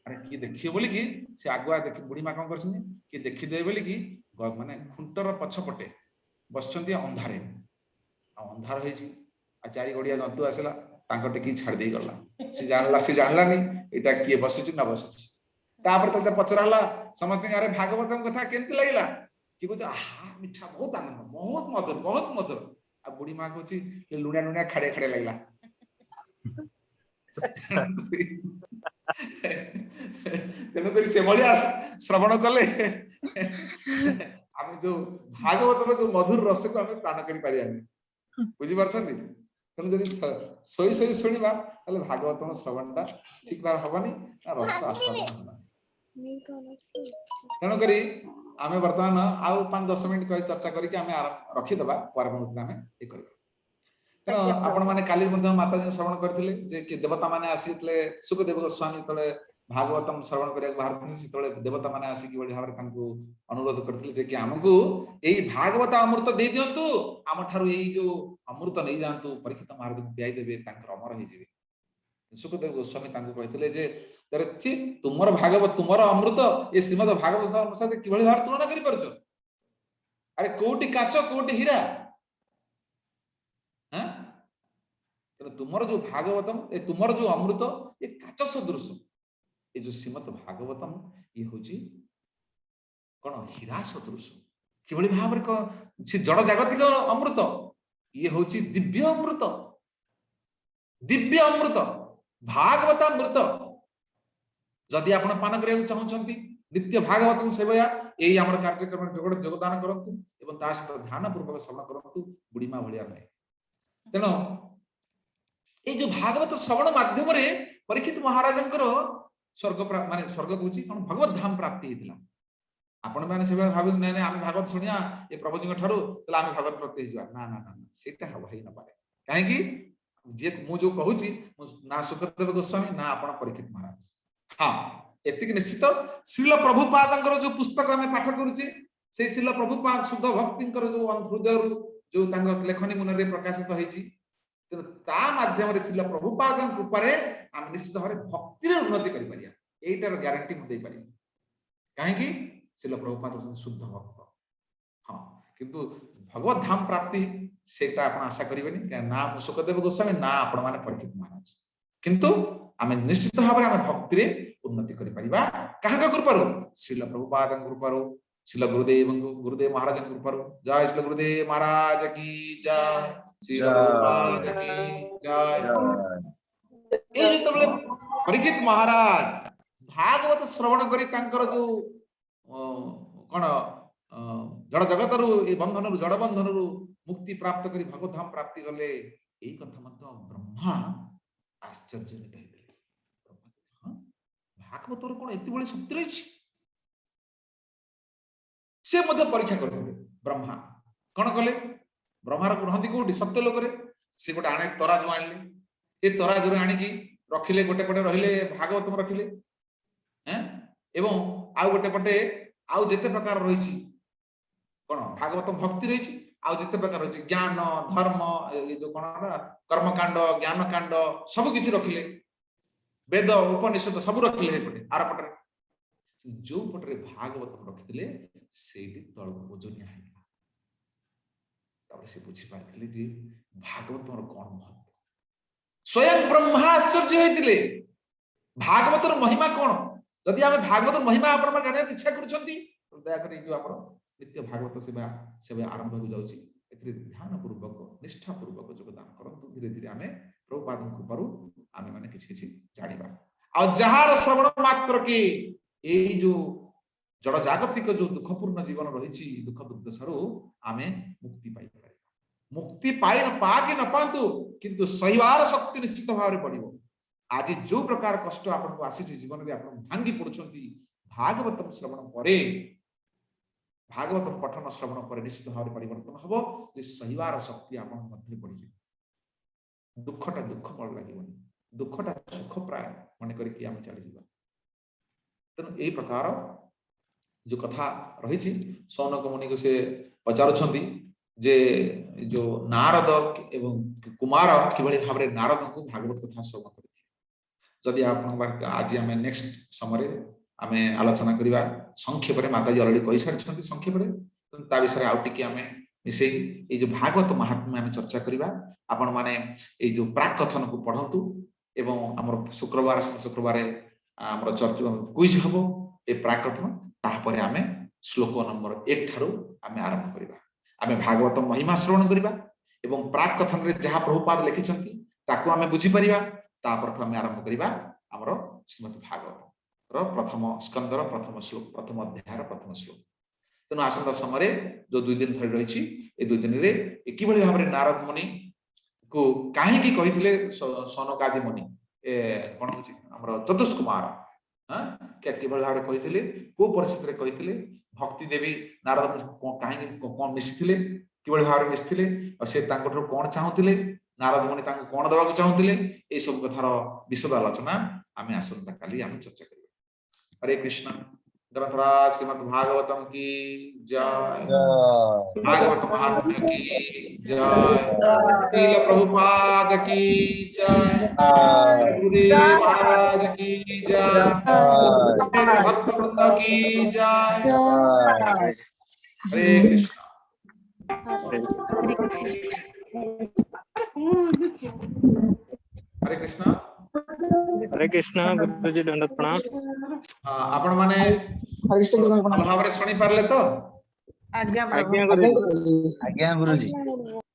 ଆରେ କିଏ ଦେଖିବ ବୋଲିକି ସେ ଆଗୁଆ ଦେଖି, ବୁଢୀ ମା କଣ କରିଛନ୍ତି, କିଏ ଦେଖିଦେବେ ବୋଲିକି ମାନେ ଖୁଣ୍ଟର ପଛପଟେ ବସିଛନ୍ତି ଅନ୍ଧାରେ। ଆଉ ଅନ୍ଧାର ହେଇଛି ଆଉ ଚାରି ଗୋଡିଆ ଜନ୍ତୁ ଆସିଲା, ତାଙ୍କ ଟେକି ଛାଡି ଦେଇ ଗଲା। ସେ ଜାଣିଲାନି ଏଇଟା କିଏ ବସିଛି ନ ବସିଛି। ତାପରେ ତାକୁ ପଚରା ହେଲା ସମସ୍ତଙ୍କ, ଆରେ ଭାଗବତଙ୍କ କଥା କେମିତି ଲାଗିଲା? କିଏ କହୁଛି, ଆହା ମିଠା, ବହୁତ ଆନନ୍ଦ, ବହୁତ ମଧୁର, ବହୁତ ମଧୁର। ଆଉ ବୁଢୀ ମା କହୁଛି, ଲୁଣିଆ ଲୁଣିଆ, ଖାଡିଆ ଖାଡିଆ ଲାଗିଲା। ତେଣୁକରି ସେଭଳିଆ ଶ୍ରବଣ କଲେ ଆମେ ଯୋଉ ଭାଗବତର ଯୋଉ ମଧୁର ରସକୁ ଆମେ ପାନ କରିପାରିବାନି, ବୁଝିପାରୁଛନ୍ତି? ତେଣୁ ଯଦି ଶୋଇ ଶୋଇ ଶୁଣିବା, ତାହେଲେ ଭାଗବତର ଶ୍ରବଣ ଟା ଠିକ ଭାବେ ହବନି ନା, ରସ ଆସ୍ୱାଦନ ହବନି। ତେଣୁକରି ଆମେ ବର୍ତ୍ତମାନ ଆଉ 5-10 ମିନିଟ୍ କହି ଚର୍ଚ୍ଚା କରିକି ଆମେ ରଖିଦବା, ପରେ ମୁହୂର୍ତ୍ତରେ ଆମେ ଇଏ କରିବା। ତେଣୁ ଆପଣ ମାନେ କାଲି ମଧ୍ୟ ମାତାଜୀ ଶ୍ରବଣ କରିଥିଲେ ଯେ କି ଦେବତା ମାନେ ଆସିଥିଲେ। ଶୁକଦେବ ଗୋସ୍ୱାମୀ ଯେତେବେଳେ ଭାଗବତମ ଶ୍ରବଣ କରିବାକୁ ବାହାରିଥିଲେ, ସେତେବେଳେ ଦେବତା ମାନେ ଆସିକି କିଭଳି ଭାବରେ ତାଙ୍କୁ ଅନୁରୋଧ କରିଥିଲେ ଯେ କି ଆମକୁ ଏଇ ଭାଗବତ ଅମୃତ ଦେଇ ଦିଅନ୍ତୁ, ଆମ ଠାରୁ ଏଇ ଯୋଉ ଅମୃତ ନେଇଯାଆନ୍ତୁ, ପରୀକ୍ଷିତ ମହାରାଜଙ୍କୁ ପିଆଇ ଦେବେ, ତାଙ୍କର ଅମର ହେଇଯିବେ। ଶୁକଦେବ ଗୋସ୍ୱାମୀ ତାଙ୍କୁ କହିଥିଲେ ଯେ ଆରେ ଛି, ତୁମର ଭାଗବତ, ତୁମର ଅମୃତ ଏ ଶ୍ରୀମଦ ଭାଗବତ ସହିତ କିଭଳି ଭାବରେ ତୁଳନା କରିପାରୁଛ? ଆରେ କୋଉଠି କାଚ, କୋଉଠି ହୀରା? ହାଁ, ତେଣୁ ତୁମର ଯୋଉ ଭାଗବତମ, ଏ ତୁମର ଯୋଉ ଅମୃତ, ଏ କାଚ ସଦୃଶ। ଏ ଯୋଉ ଶ୍ରୀମଦ ଭାଗବତମ, ଇଏ ହଉଛି କଣ? ହୀରା ସଦୃଶ। କିଭଳି ଭାବରେ ସେ ଜଡ ଜାଗତିକ ଅମୃତ, ଇଏ ହଉଛି ଦିବ୍ୟ ଅମୃତ। ଦିବ୍ୟ ଅମୃତ, ଭାଗବତାମୃତ ଯଦି ଆପଣ ପାନ କରିବାକୁ ଚାହୁଁଛନ୍ତି, ନିତ୍ୟ ଭାଗବତ ସେବୟା ଏଇ ଆମର କାର୍ଯ୍ୟକ୍ରମରେ ଯୋଗଦାନ କରନ୍ତୁ ଏବଂ ତା ସହିତ ଧ୍ୟାନ ପୂର୍ବକ ଶ୍ରବଣ କରନ୍ତୁ, ବୁଢୀମା ଭଳିଆ ନୁହେଁ। ତେଣୁ ଏଇ ଯୋଉ ଭାଗବତ ଶ୍ରବଣ ମାଧ୍ୟମରେ ପରୀକ୍ଷିତ ମହାରାଜଙ୍କର ସ୍ୱର୍ଗ ମାନେ ସ୍ୱର୍ଗ କହୁଛି କଣ, ଭଗବତ ଧାମ ପ୍ରାପ୍ତି ହେଇଥିଲା। ଆପଣ ମାନେ ସେଭଳିଆ ଭାବନ୍ତୁ, ନାଇଁ ନାଇଁ, ଆମେ ଭାଗବତ ଶୁଣିବା ଏ ପ୍ରଭୁଜୀଙ୍କ ଠାରୁ, ତାହେଲେ ଆମେ ଭାଗବତ ପ୍ରାପ୍ତି ହେଇଯିବା। ନା ନା ନା ନା, ସେଇଟା ହବ ହେଇନପାରେ। କାହିଁକି? ଯିଏ ମୁଁ ଯୋଉ କହୁଛି, ମୁଁ ନା ଶୁକଦେବ ଗୋସ୍ୱାମୀ, ନା ଆପଣ ପରୀକ୍ଷିତ ମହାରାଜ। ହଁ, ଏତିକି ନିଶ୍ଚିତ, ଶ୍ରୀଲ ପ୍ରଭୁପାଦଙ୍କର ଯୋଉ ପୁସ୍ତକ ଆମେ ପାଠ କରୁଛେ, ସେଇ ଶ୍ରୀଲ ପ୍ରଭୁପାଦ ଶୁଦ୍ଧ ଭକ୍ତିଙ୍କର ଯୋଉ ହୃଦୟରୁ ଯୋଉ ତାଙ୍କ ଲେଖନୀ ମୁନରେ ପ୍ରକାଶିତ ହେଇଛି, ତେଣୁ ତା ମାଧ୍ୟମରେ ଶ୍ରୀଲ ପ୍ରଭୁପାଦଙ୍କ କୃପାରେ ଆମେ ନିଶ୍ଚିତ ଭାବରେ ଭକ୍ତିରେ ଉନ୍ନତି କରିପାରିବା। ଏଇଟାର ଗ୍ୟାରେଣ୍ଟି ମୁଁ ଦେଇପାରିବି। କାହିଁକି? ଶ୍ରୀଲ ପ୍ରଭୁପାଦ ହଉଛନ୍ତି ଶୁଦ୍ଧ ଭକ୍ତ। ହଁ, କିନ୍ତୁ ଭଗବତ ଧାମ ପ୍ରାପ୍ତି ସେଇଟା ଆପଣ ଆଶା କରିବେନି, କାରଣ ନା ମୁଁ ଶୁକଦେବ ଗୋସ୍ୱାମୀ, ନା ଆପଣ ମାନେ ପରୀକ୍ଷିତ ମହାରାଜ। କିନ୍ତୁ ଆମେ ନିଶ୍ଚିତ ଭାବରେ ଆମେ ଭକ୍ତିରେ ଉନ୍ନତି କରିପାରିବା। କାହାଙ୍କ କୃପାରୁ? ଶ୍ରୀଲ ପ୍ରଭୁପାଦଙ୍କ କୃପାରୁ, ଶ୍ରୀଲ ଗୁରୁଦେବଙ୍କ, ଗୁରୁଦେବ ମହାରାଜଙ୍କ କୃପାରୁ। ଜୟ ଶ୍ରୀଲ ଗୁରୁଦେବ ମହାରାଜ କି ଜୟ, ଶ୍ରୀଲ ଜୟ। ପ୍ରଭୁପାଦ କି ଜୟ। ଏଇ ଯେତେବେଳେ ପରୀକ୍ଷିତ ମହାରାଜ ଭାଗବତ ଶ୍ରବଣ କରି ତାଙ୍କର ଯୋଉ କଣ ଜଡ଼ ଜଗତରୁ, ଏ ବନ୍ଧନରୁ, ଜଡ଼ ବନ୍ଧନରୁ ମୁକ୍ତି ପ୍ରାପ୍ତ କରି ଭଗବତ ଧାମ ପ୍ରାପ୍ତି କଲେ, ଏଇ କଥା ମଧ୍ୟ ବ୍ରହ୍ମା ଆଶ୍ଚର୍ଯ୍ୟଜନିତ ହେଇଗଲେ। ବ୍ରହ୍ମା କହିଲେ, ହଁ, ଭାଗବତର କଣ ଏତେ ଭଳି ଶକ୍ତି ରହିଛି? ସେ ମଧ୍ୟ ପରୀକ୍ଷା କରିଥିଲେ। ବ୍ରହ୍ମା କଣ କଲେ? ବ୍ରହ୍ମାର ରୁହନ୍ତି କୋଉଠି? ସତ୍ୟ ଲୋକରେ। ସେ ଗୋଟେ ଆଣେ ତରାଜୁ ଆଣିଲେ। ଏ ତରାଜୁରୁ ଆଣିକି ରଖିଲେ, ଗୋଟେ ପଟେ ରହିଲେ ଭାଗବତ ରଖିଲେ ଏଁ, ଏବଂ ଆଉ ଗୋଟେ ପଟେ ଆଉ ଯେତେ ପ୍ରକାର ରହିଛି କଣ, ଭାଗବତ ଭକ୍ତି ରହିଛି, ଆଉ ଯେତେ ପ୍ରକାର ରହିଛି ଜ୍ଞାନ, ଧର୍ମ, ଏ ଯୋଉ କଣ ନା କର୍ମକାଣ୍ଡ, ଜ୍ଞାନକାଣ୍ଡ ସବୁ କିଛି ରଖିଲେ, ବେଦ ଉପନିଷଦ ସବୁ ରଖିଲେ ସେପଟେ। ଆର ପଟରେ ଯୋଉ ପଟରେ ଭାଗବତ ରଖିଥିଲେ, ସେଇଠି ତଳକୁ ଓଜନିଆ ହେଇଗଲା। ତାପରେ ସେ ବୁଝିପାରିଥିଲେ ଯେ ଭାଗବତର କଣ ମହତ୍ଵ। ସ୍ୱୟଂ ବ୍ରହ୍ମା ଆଶ୍ଚର୍ଯ୍ୟ ହେଇଥିଲେ ଭାଗବତର ମହିମା କଣ। ଯଦି ଆମେ ଭାଗବତର ମହିମା ଆପଣ ମାନେ ଜାଣିବାକୁ ଇଚ୍ଛା କରୁଛନ୍ତି, ଦୟାକରି ଏଇ ଯୋଉ ଆମର ନିତ୍ୟ ଭାଗବତ ସେବା ଆରମ୍ଭ ହେବାକୁ ଯାଉଛି, ଏଥିରେ ଧ୍ୟାନ ପୂର୍ବକ, ନିଷ୍ଠା ପୂର୍ବକ ଯୋଗଦାନ କରନ୍ତୁ। ଧୀରେ ଧୀରେ ଆମେ ପ୍ରଭୁପାଦଙ୍କ କୃପାରୁ ଆମେ ମାନେ କିଛି କିଛି ଜାଣିବା। ଆଉ ଯାହାର ଶ୍ରବଣ ମାତ୍ର କି ଏଇ ଯୋଉ ଜଡ଼ ଜାଗତିକ ଯୋଉ ଦୁଃଖପୂର୍ଣ୍ଣ ଜୀବନ ରହିଛି, ଦୁଃଖ ଦୁର୍ଦ୍ଦଶାରୁ ଆମେ ମୁକ୍ତି ପାଇପାରିବା। ମୁକ୍ତି ପାଇ ପା କି ନ ପାଆନ୍ତୁ, କିନ୍ତୁ ସହିବାର ଶକ୍ତି ନିଶ୍ଚିତ ଭାବରେ ବଢିବ। ଆଜି ଯୋଉ ପ୍ରକାର କଷ୍ଟ ଆପଣଙ୍କୁ ଆସିଛି ଜୀବନରେ, ଆପଣ ଭାଙ୍ଗି ପଡୁଛନ୍ତି, ଭାଗବତମ ଶ୍ରବଣ ପରେ, ଭାଗବତମ ପଠନ ଶ୍ରବଣ ପରେ ନିଶ୍ଚିତ ଭାବରେ ପରିବର୍ତ୍ତନ ହବ ଯେ ସହିବାର ଶକ୍ତି ଆପଣଙ୍କ ମଧ୍ୟରେ ବଢିଯିବ। ଦୁଃଖଟା ଦୁଃଖ ବଳ ଲାଗିବନି, ଦୁଃଖଟା ସୁଖ ପ୍ରାୟ ମନେ କରିକି ଆମେ ଚାଲିଯିବା। ତେଣୁ ଏଇ ପ୍ରକାର ଯୋଉ କଥା ରହିଛି, ସୌନକ ମୁନିକୁ ସେ ପଚାରୁଛନ୍ତି ଯେ ଯୋଉ ନାରଦ ଏବଂ କୁମାର କିଭଳି ଭାବରେ ନାରଦଙ୍କୁ ଭାଗବତ କଥା ଶ୍ରବଣ କରିଥିଲେ। ଯଦି ଆପଣଙ୍କ ପାଖରେ ଆଜି ଆମେ ନେକ୍ସଟ ସମୟରେ ଆମେ ଆଲୋଚନା କରିବା ସଂକ୍ଷେପରେ, ମାତାଜୀ ଅଲରେଡି କହିସାରିଛନ୍ତି ସଂକ୍ଷେପରେ, ତେଣୁ ତା ବିଷୟରେ ଆଉ ଟିକେ ଆମେ ମିଶେଇ ଏଇ ଯୋଉ ଭାଗବତ ମହାତ୍ମ୍ୟ ଆମେ ଚର୍ଚ୍ଚା କରିବା। ଆପଣ ମାନେ ଏଇ ଯୋଉ ପ୍ରାକ୍ କଥନକୁ ପଢନ୍ତୁ ଏବଂ ଆମର ଶୁକ୍ରବାର, ଶୁକ୍ରବାର ଆମର ଚର୍ଚ୍ଚା କୁଇଜ ହବ ଏ ପ୍ରାକ୍ କଥନ। ତାପରେ ଆମେ ଶ୍ଲୋକ ନମ୍ବର 1 ଠାରୁ ଆମେ ଆରମ୍ଭ କରିବା। ଆମେ ଭାଗବତ ମହିମା ଶ୍ରବଣ କରିବା ଏବଂ ପ୍ରାକ୍ କଥନରେ ଯାହା ପ୍ରଭୁପାଦ ଲେଖିଛନ୍ତି ତାକୁ ଆମେ ବୁଝିପାରିବା। ତାପରଠୁ ଆମେ ଆରମ୍ଭ କରିବା ଆମର ଶ୍ରୀମଦ୍ ଭାଗବତ ର ପ୍ରଥମ ସ୍କନ୍ଧର ପ୍ରଥମ ଶ୍ଲୋକ, ପ୍ରଥମ ଅଧ୍ୟାୟର ପ୍ରଥମ ଶ୍ଲୋକ। ତେଣୁ ଆସନ୍ତା ସମୟରେ ଯୋଉ 2 ଦିନ ଧରି ରହିଛି, ଏ 2 ଦିନରେ ଏ କିଭଳି ଭାବରେ ନାରଦ ମୁନି କୁ କାହିଁକି କହିଥିଲେ ସନକାଦି ମୁନି, ଏ କଣ ହଉଛି ଆମର ଚତୁଷ୍କୁମାର କିଭଳି ଭାବରେ କହିଥିଲେ, କୋଉ ପରିସ୍ଥିତିରେ କହିଥିଲେ, ଭକ୍ତି ଦେବୀ ନାରଦ ମୁନି କାହିଁକି କଣ ମିଶିଥିଲେ, କିଭଳି ଭାବରେ ମିଶିଥିଲେ, ଆଉ ସେ ତାଙ୍କଠାରୁ କଣ ଚାହୁଁଥିଲେ, ନାରଦ ମୁନି ତାଙ୍କୁ କଣ ଦେବାକୁ ଚାହୁଁଥିଲେ, ଏଇ ସବୁ କଥାର ବିଶଦ ଆଲୋଚନା ଆମେ ଆସନ୍ତା କାଲି ଆମେ ଚର୍ଚ୍ଚା କରିବା। ହରେ କୃଷ୍ଣ। ଗ୍ରନ୍ଥରାଜ ଶ୍ରୀମଦ୍ ଭାଗବତମ କି ଜୟ, ଭାଗବତ ମହାତ୍ମ୍ୟ କି ଜୟ, ଶ୍ରୀଲ ପ୍ରଭୁପାଦ କି ଜୟ, ଗୁରୁଦେବ ମହାରାଜ କି ଜୟ, ଭକ୍ତ ବୃନ୍ଦ କି ଜୟ। ହରେ କୃଷ୍ଣ। ହରେ କୃଷ୍ଣ। ହରେ କୃଷ୍ଣ। ହରେ କୃଷ୍ଣ ଗୁରୁଜୀ, ଦଣ୍ଡ ପ୍ରଣାମ। ହଁ, ଆପଣ ମାନେ ଭଲ ଭାବରେ ଶୁଣି ପାରିଲେ ତ? ଆଜ୍ଞା ପ୍ରଭୁ। ଆଜ୍ଞା ଗୁରୁଜୀ। ଆଜ୍ଞା ଗୁରୁଜୀ।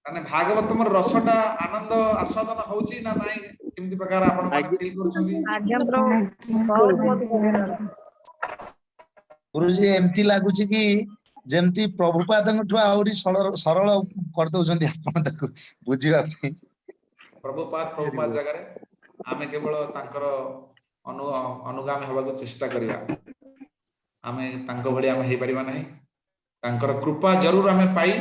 ମାନେ ଭାଗବତମର ରସଟା ଆନନ୍ଦ ଆସ୍ୱାଦନ ହଉଛି ନା ନାଇଁ? କେମିତି ପ୍ରକାର ଆପଣ ମାନେ ଆଜ୍ଞା। ଫିଲ୍ କରୁଛନ୍ତି? ଆଜ୍ଞା ପ୍ରଭୁ, ବହୁତ ବହୁତ ଧନ୍ୟବାଦ। ଗୁରୁଜୀ, ଏମିତି ଲାଗୁଛି କି ଯେମିତି ପ୍ରଭୁପାଦଙ୍କଠୁ ଆହୁରି ସରଳ ସରଳ କରିଦଉଛନ୍ତି ଆପଣ ତାକୁ ବୁଝିବା ପାଇଁ। ପ୍ରଭୁପାଦ ପ୍ରଭୁପାଦ ଜାଗାରେ, ଆମେ କେବଳ ତାଙ୍କର ଅନୁଗାମୀ ହେବାକୁ ଚେଷ୍ଟା କରିବା। ଆମେ ତାଙ୍କ ଭଳି ଆମେ ହେଇପାରିବା ନାହିଁ। ତାଙ୍କର କୃପା ଜରୁର ଆମେ ପାଇ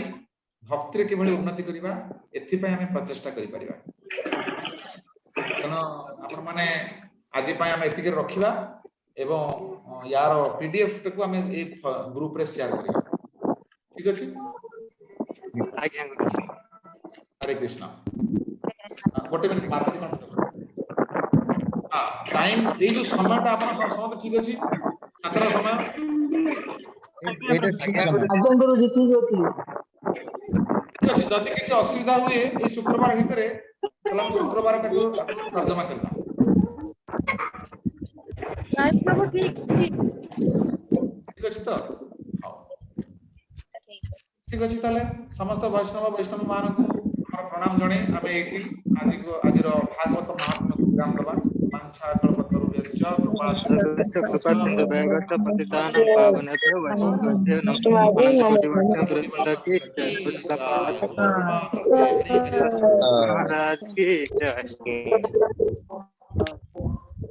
ଭକ୍ତିରେ କିଭଳି ଉନ୍ନତି କରିବା, ଏଥିପାଇଁ ଆମେ ପ୍ରଚେଷ୍ଟା କରିପାରିବା। ତେଣୁ ଆପଣ ମାନେ ଆଜି ପାଇଁ ଆମେ ଏତିକି ରଖିବା ଏବଂ ୟାର ପିଡିଏଫ ଟାକୁ ଆମେ ଏଇ ଗ୍ରୁପରେ ସେୟାର କରିବା। ଠିକ ଅଛି? ଆଜ୍ଞା ଗୁରୁଜୀ। ହରେ କୃଷ୍ଣ। ଗୋଟେ ମିନିଟ ମାତାଜୀ, କଣ? ହଁ, ଟାଇମ, ଏଇ ଯୋଉ ସମୟଟା ଆପଣ ସମସ୍ତେ ଠିକ ଅଛି, 7ଟା ସମୟ? ଏଇଟା ଠିକ ସମୟ। ଆଜ୍ଞା ଗୁରୁଜୀ, ଠିକ ଅଛି। ଠିକ ଅଛି। ଯଦି କିଛି ଅସୁବିଧା ହୁଏ ଏଇ ଶୁକ୍ରବାର ଭିତରେ, ତାହେଲେ ଆମେ ଶୁକ୍ରବାର ତାକୁ ତର୍ଜମା କରିବା। ନାଇଁ ପ୍ରଭୁ, ଠିକ ଠିକ। ଠିକ ଅଛି ତ? ହଉ, ଠିକ ଅଛି। ତାହେଲେ ସମସ୍ତ ବୈଷ୍ଣବ ବୈଷ୍ଣବୀ ମାନଙ୍କୁ ଆମର ପ୍ରଣାମ ଜଣେଇ ଆମେ ଏଇଠି ଆଜିର ଭାଗବତ ମାହାତ୍ମ୍ୟକୁ ବିରାମ ଦବା। ବାଞ୍ଛା କଳ୍ପତରୁଭ୍ୟଶ୍ଚ କୃପା କୃପା ସିନ୍ଧୁଭ୍ୟଃ ପତିତାନାଂ ପାବନେଭ୍ୟୋ ବୈଷ୍ଣବେଭ୍ୟୋ ନମଃ। ଅନନ୍ତ କୋଟି ବୈଷ୍ଣବ ବୃନ୍ଦ କି ଜୟ। ମହାରାଜ କି ଜୟ।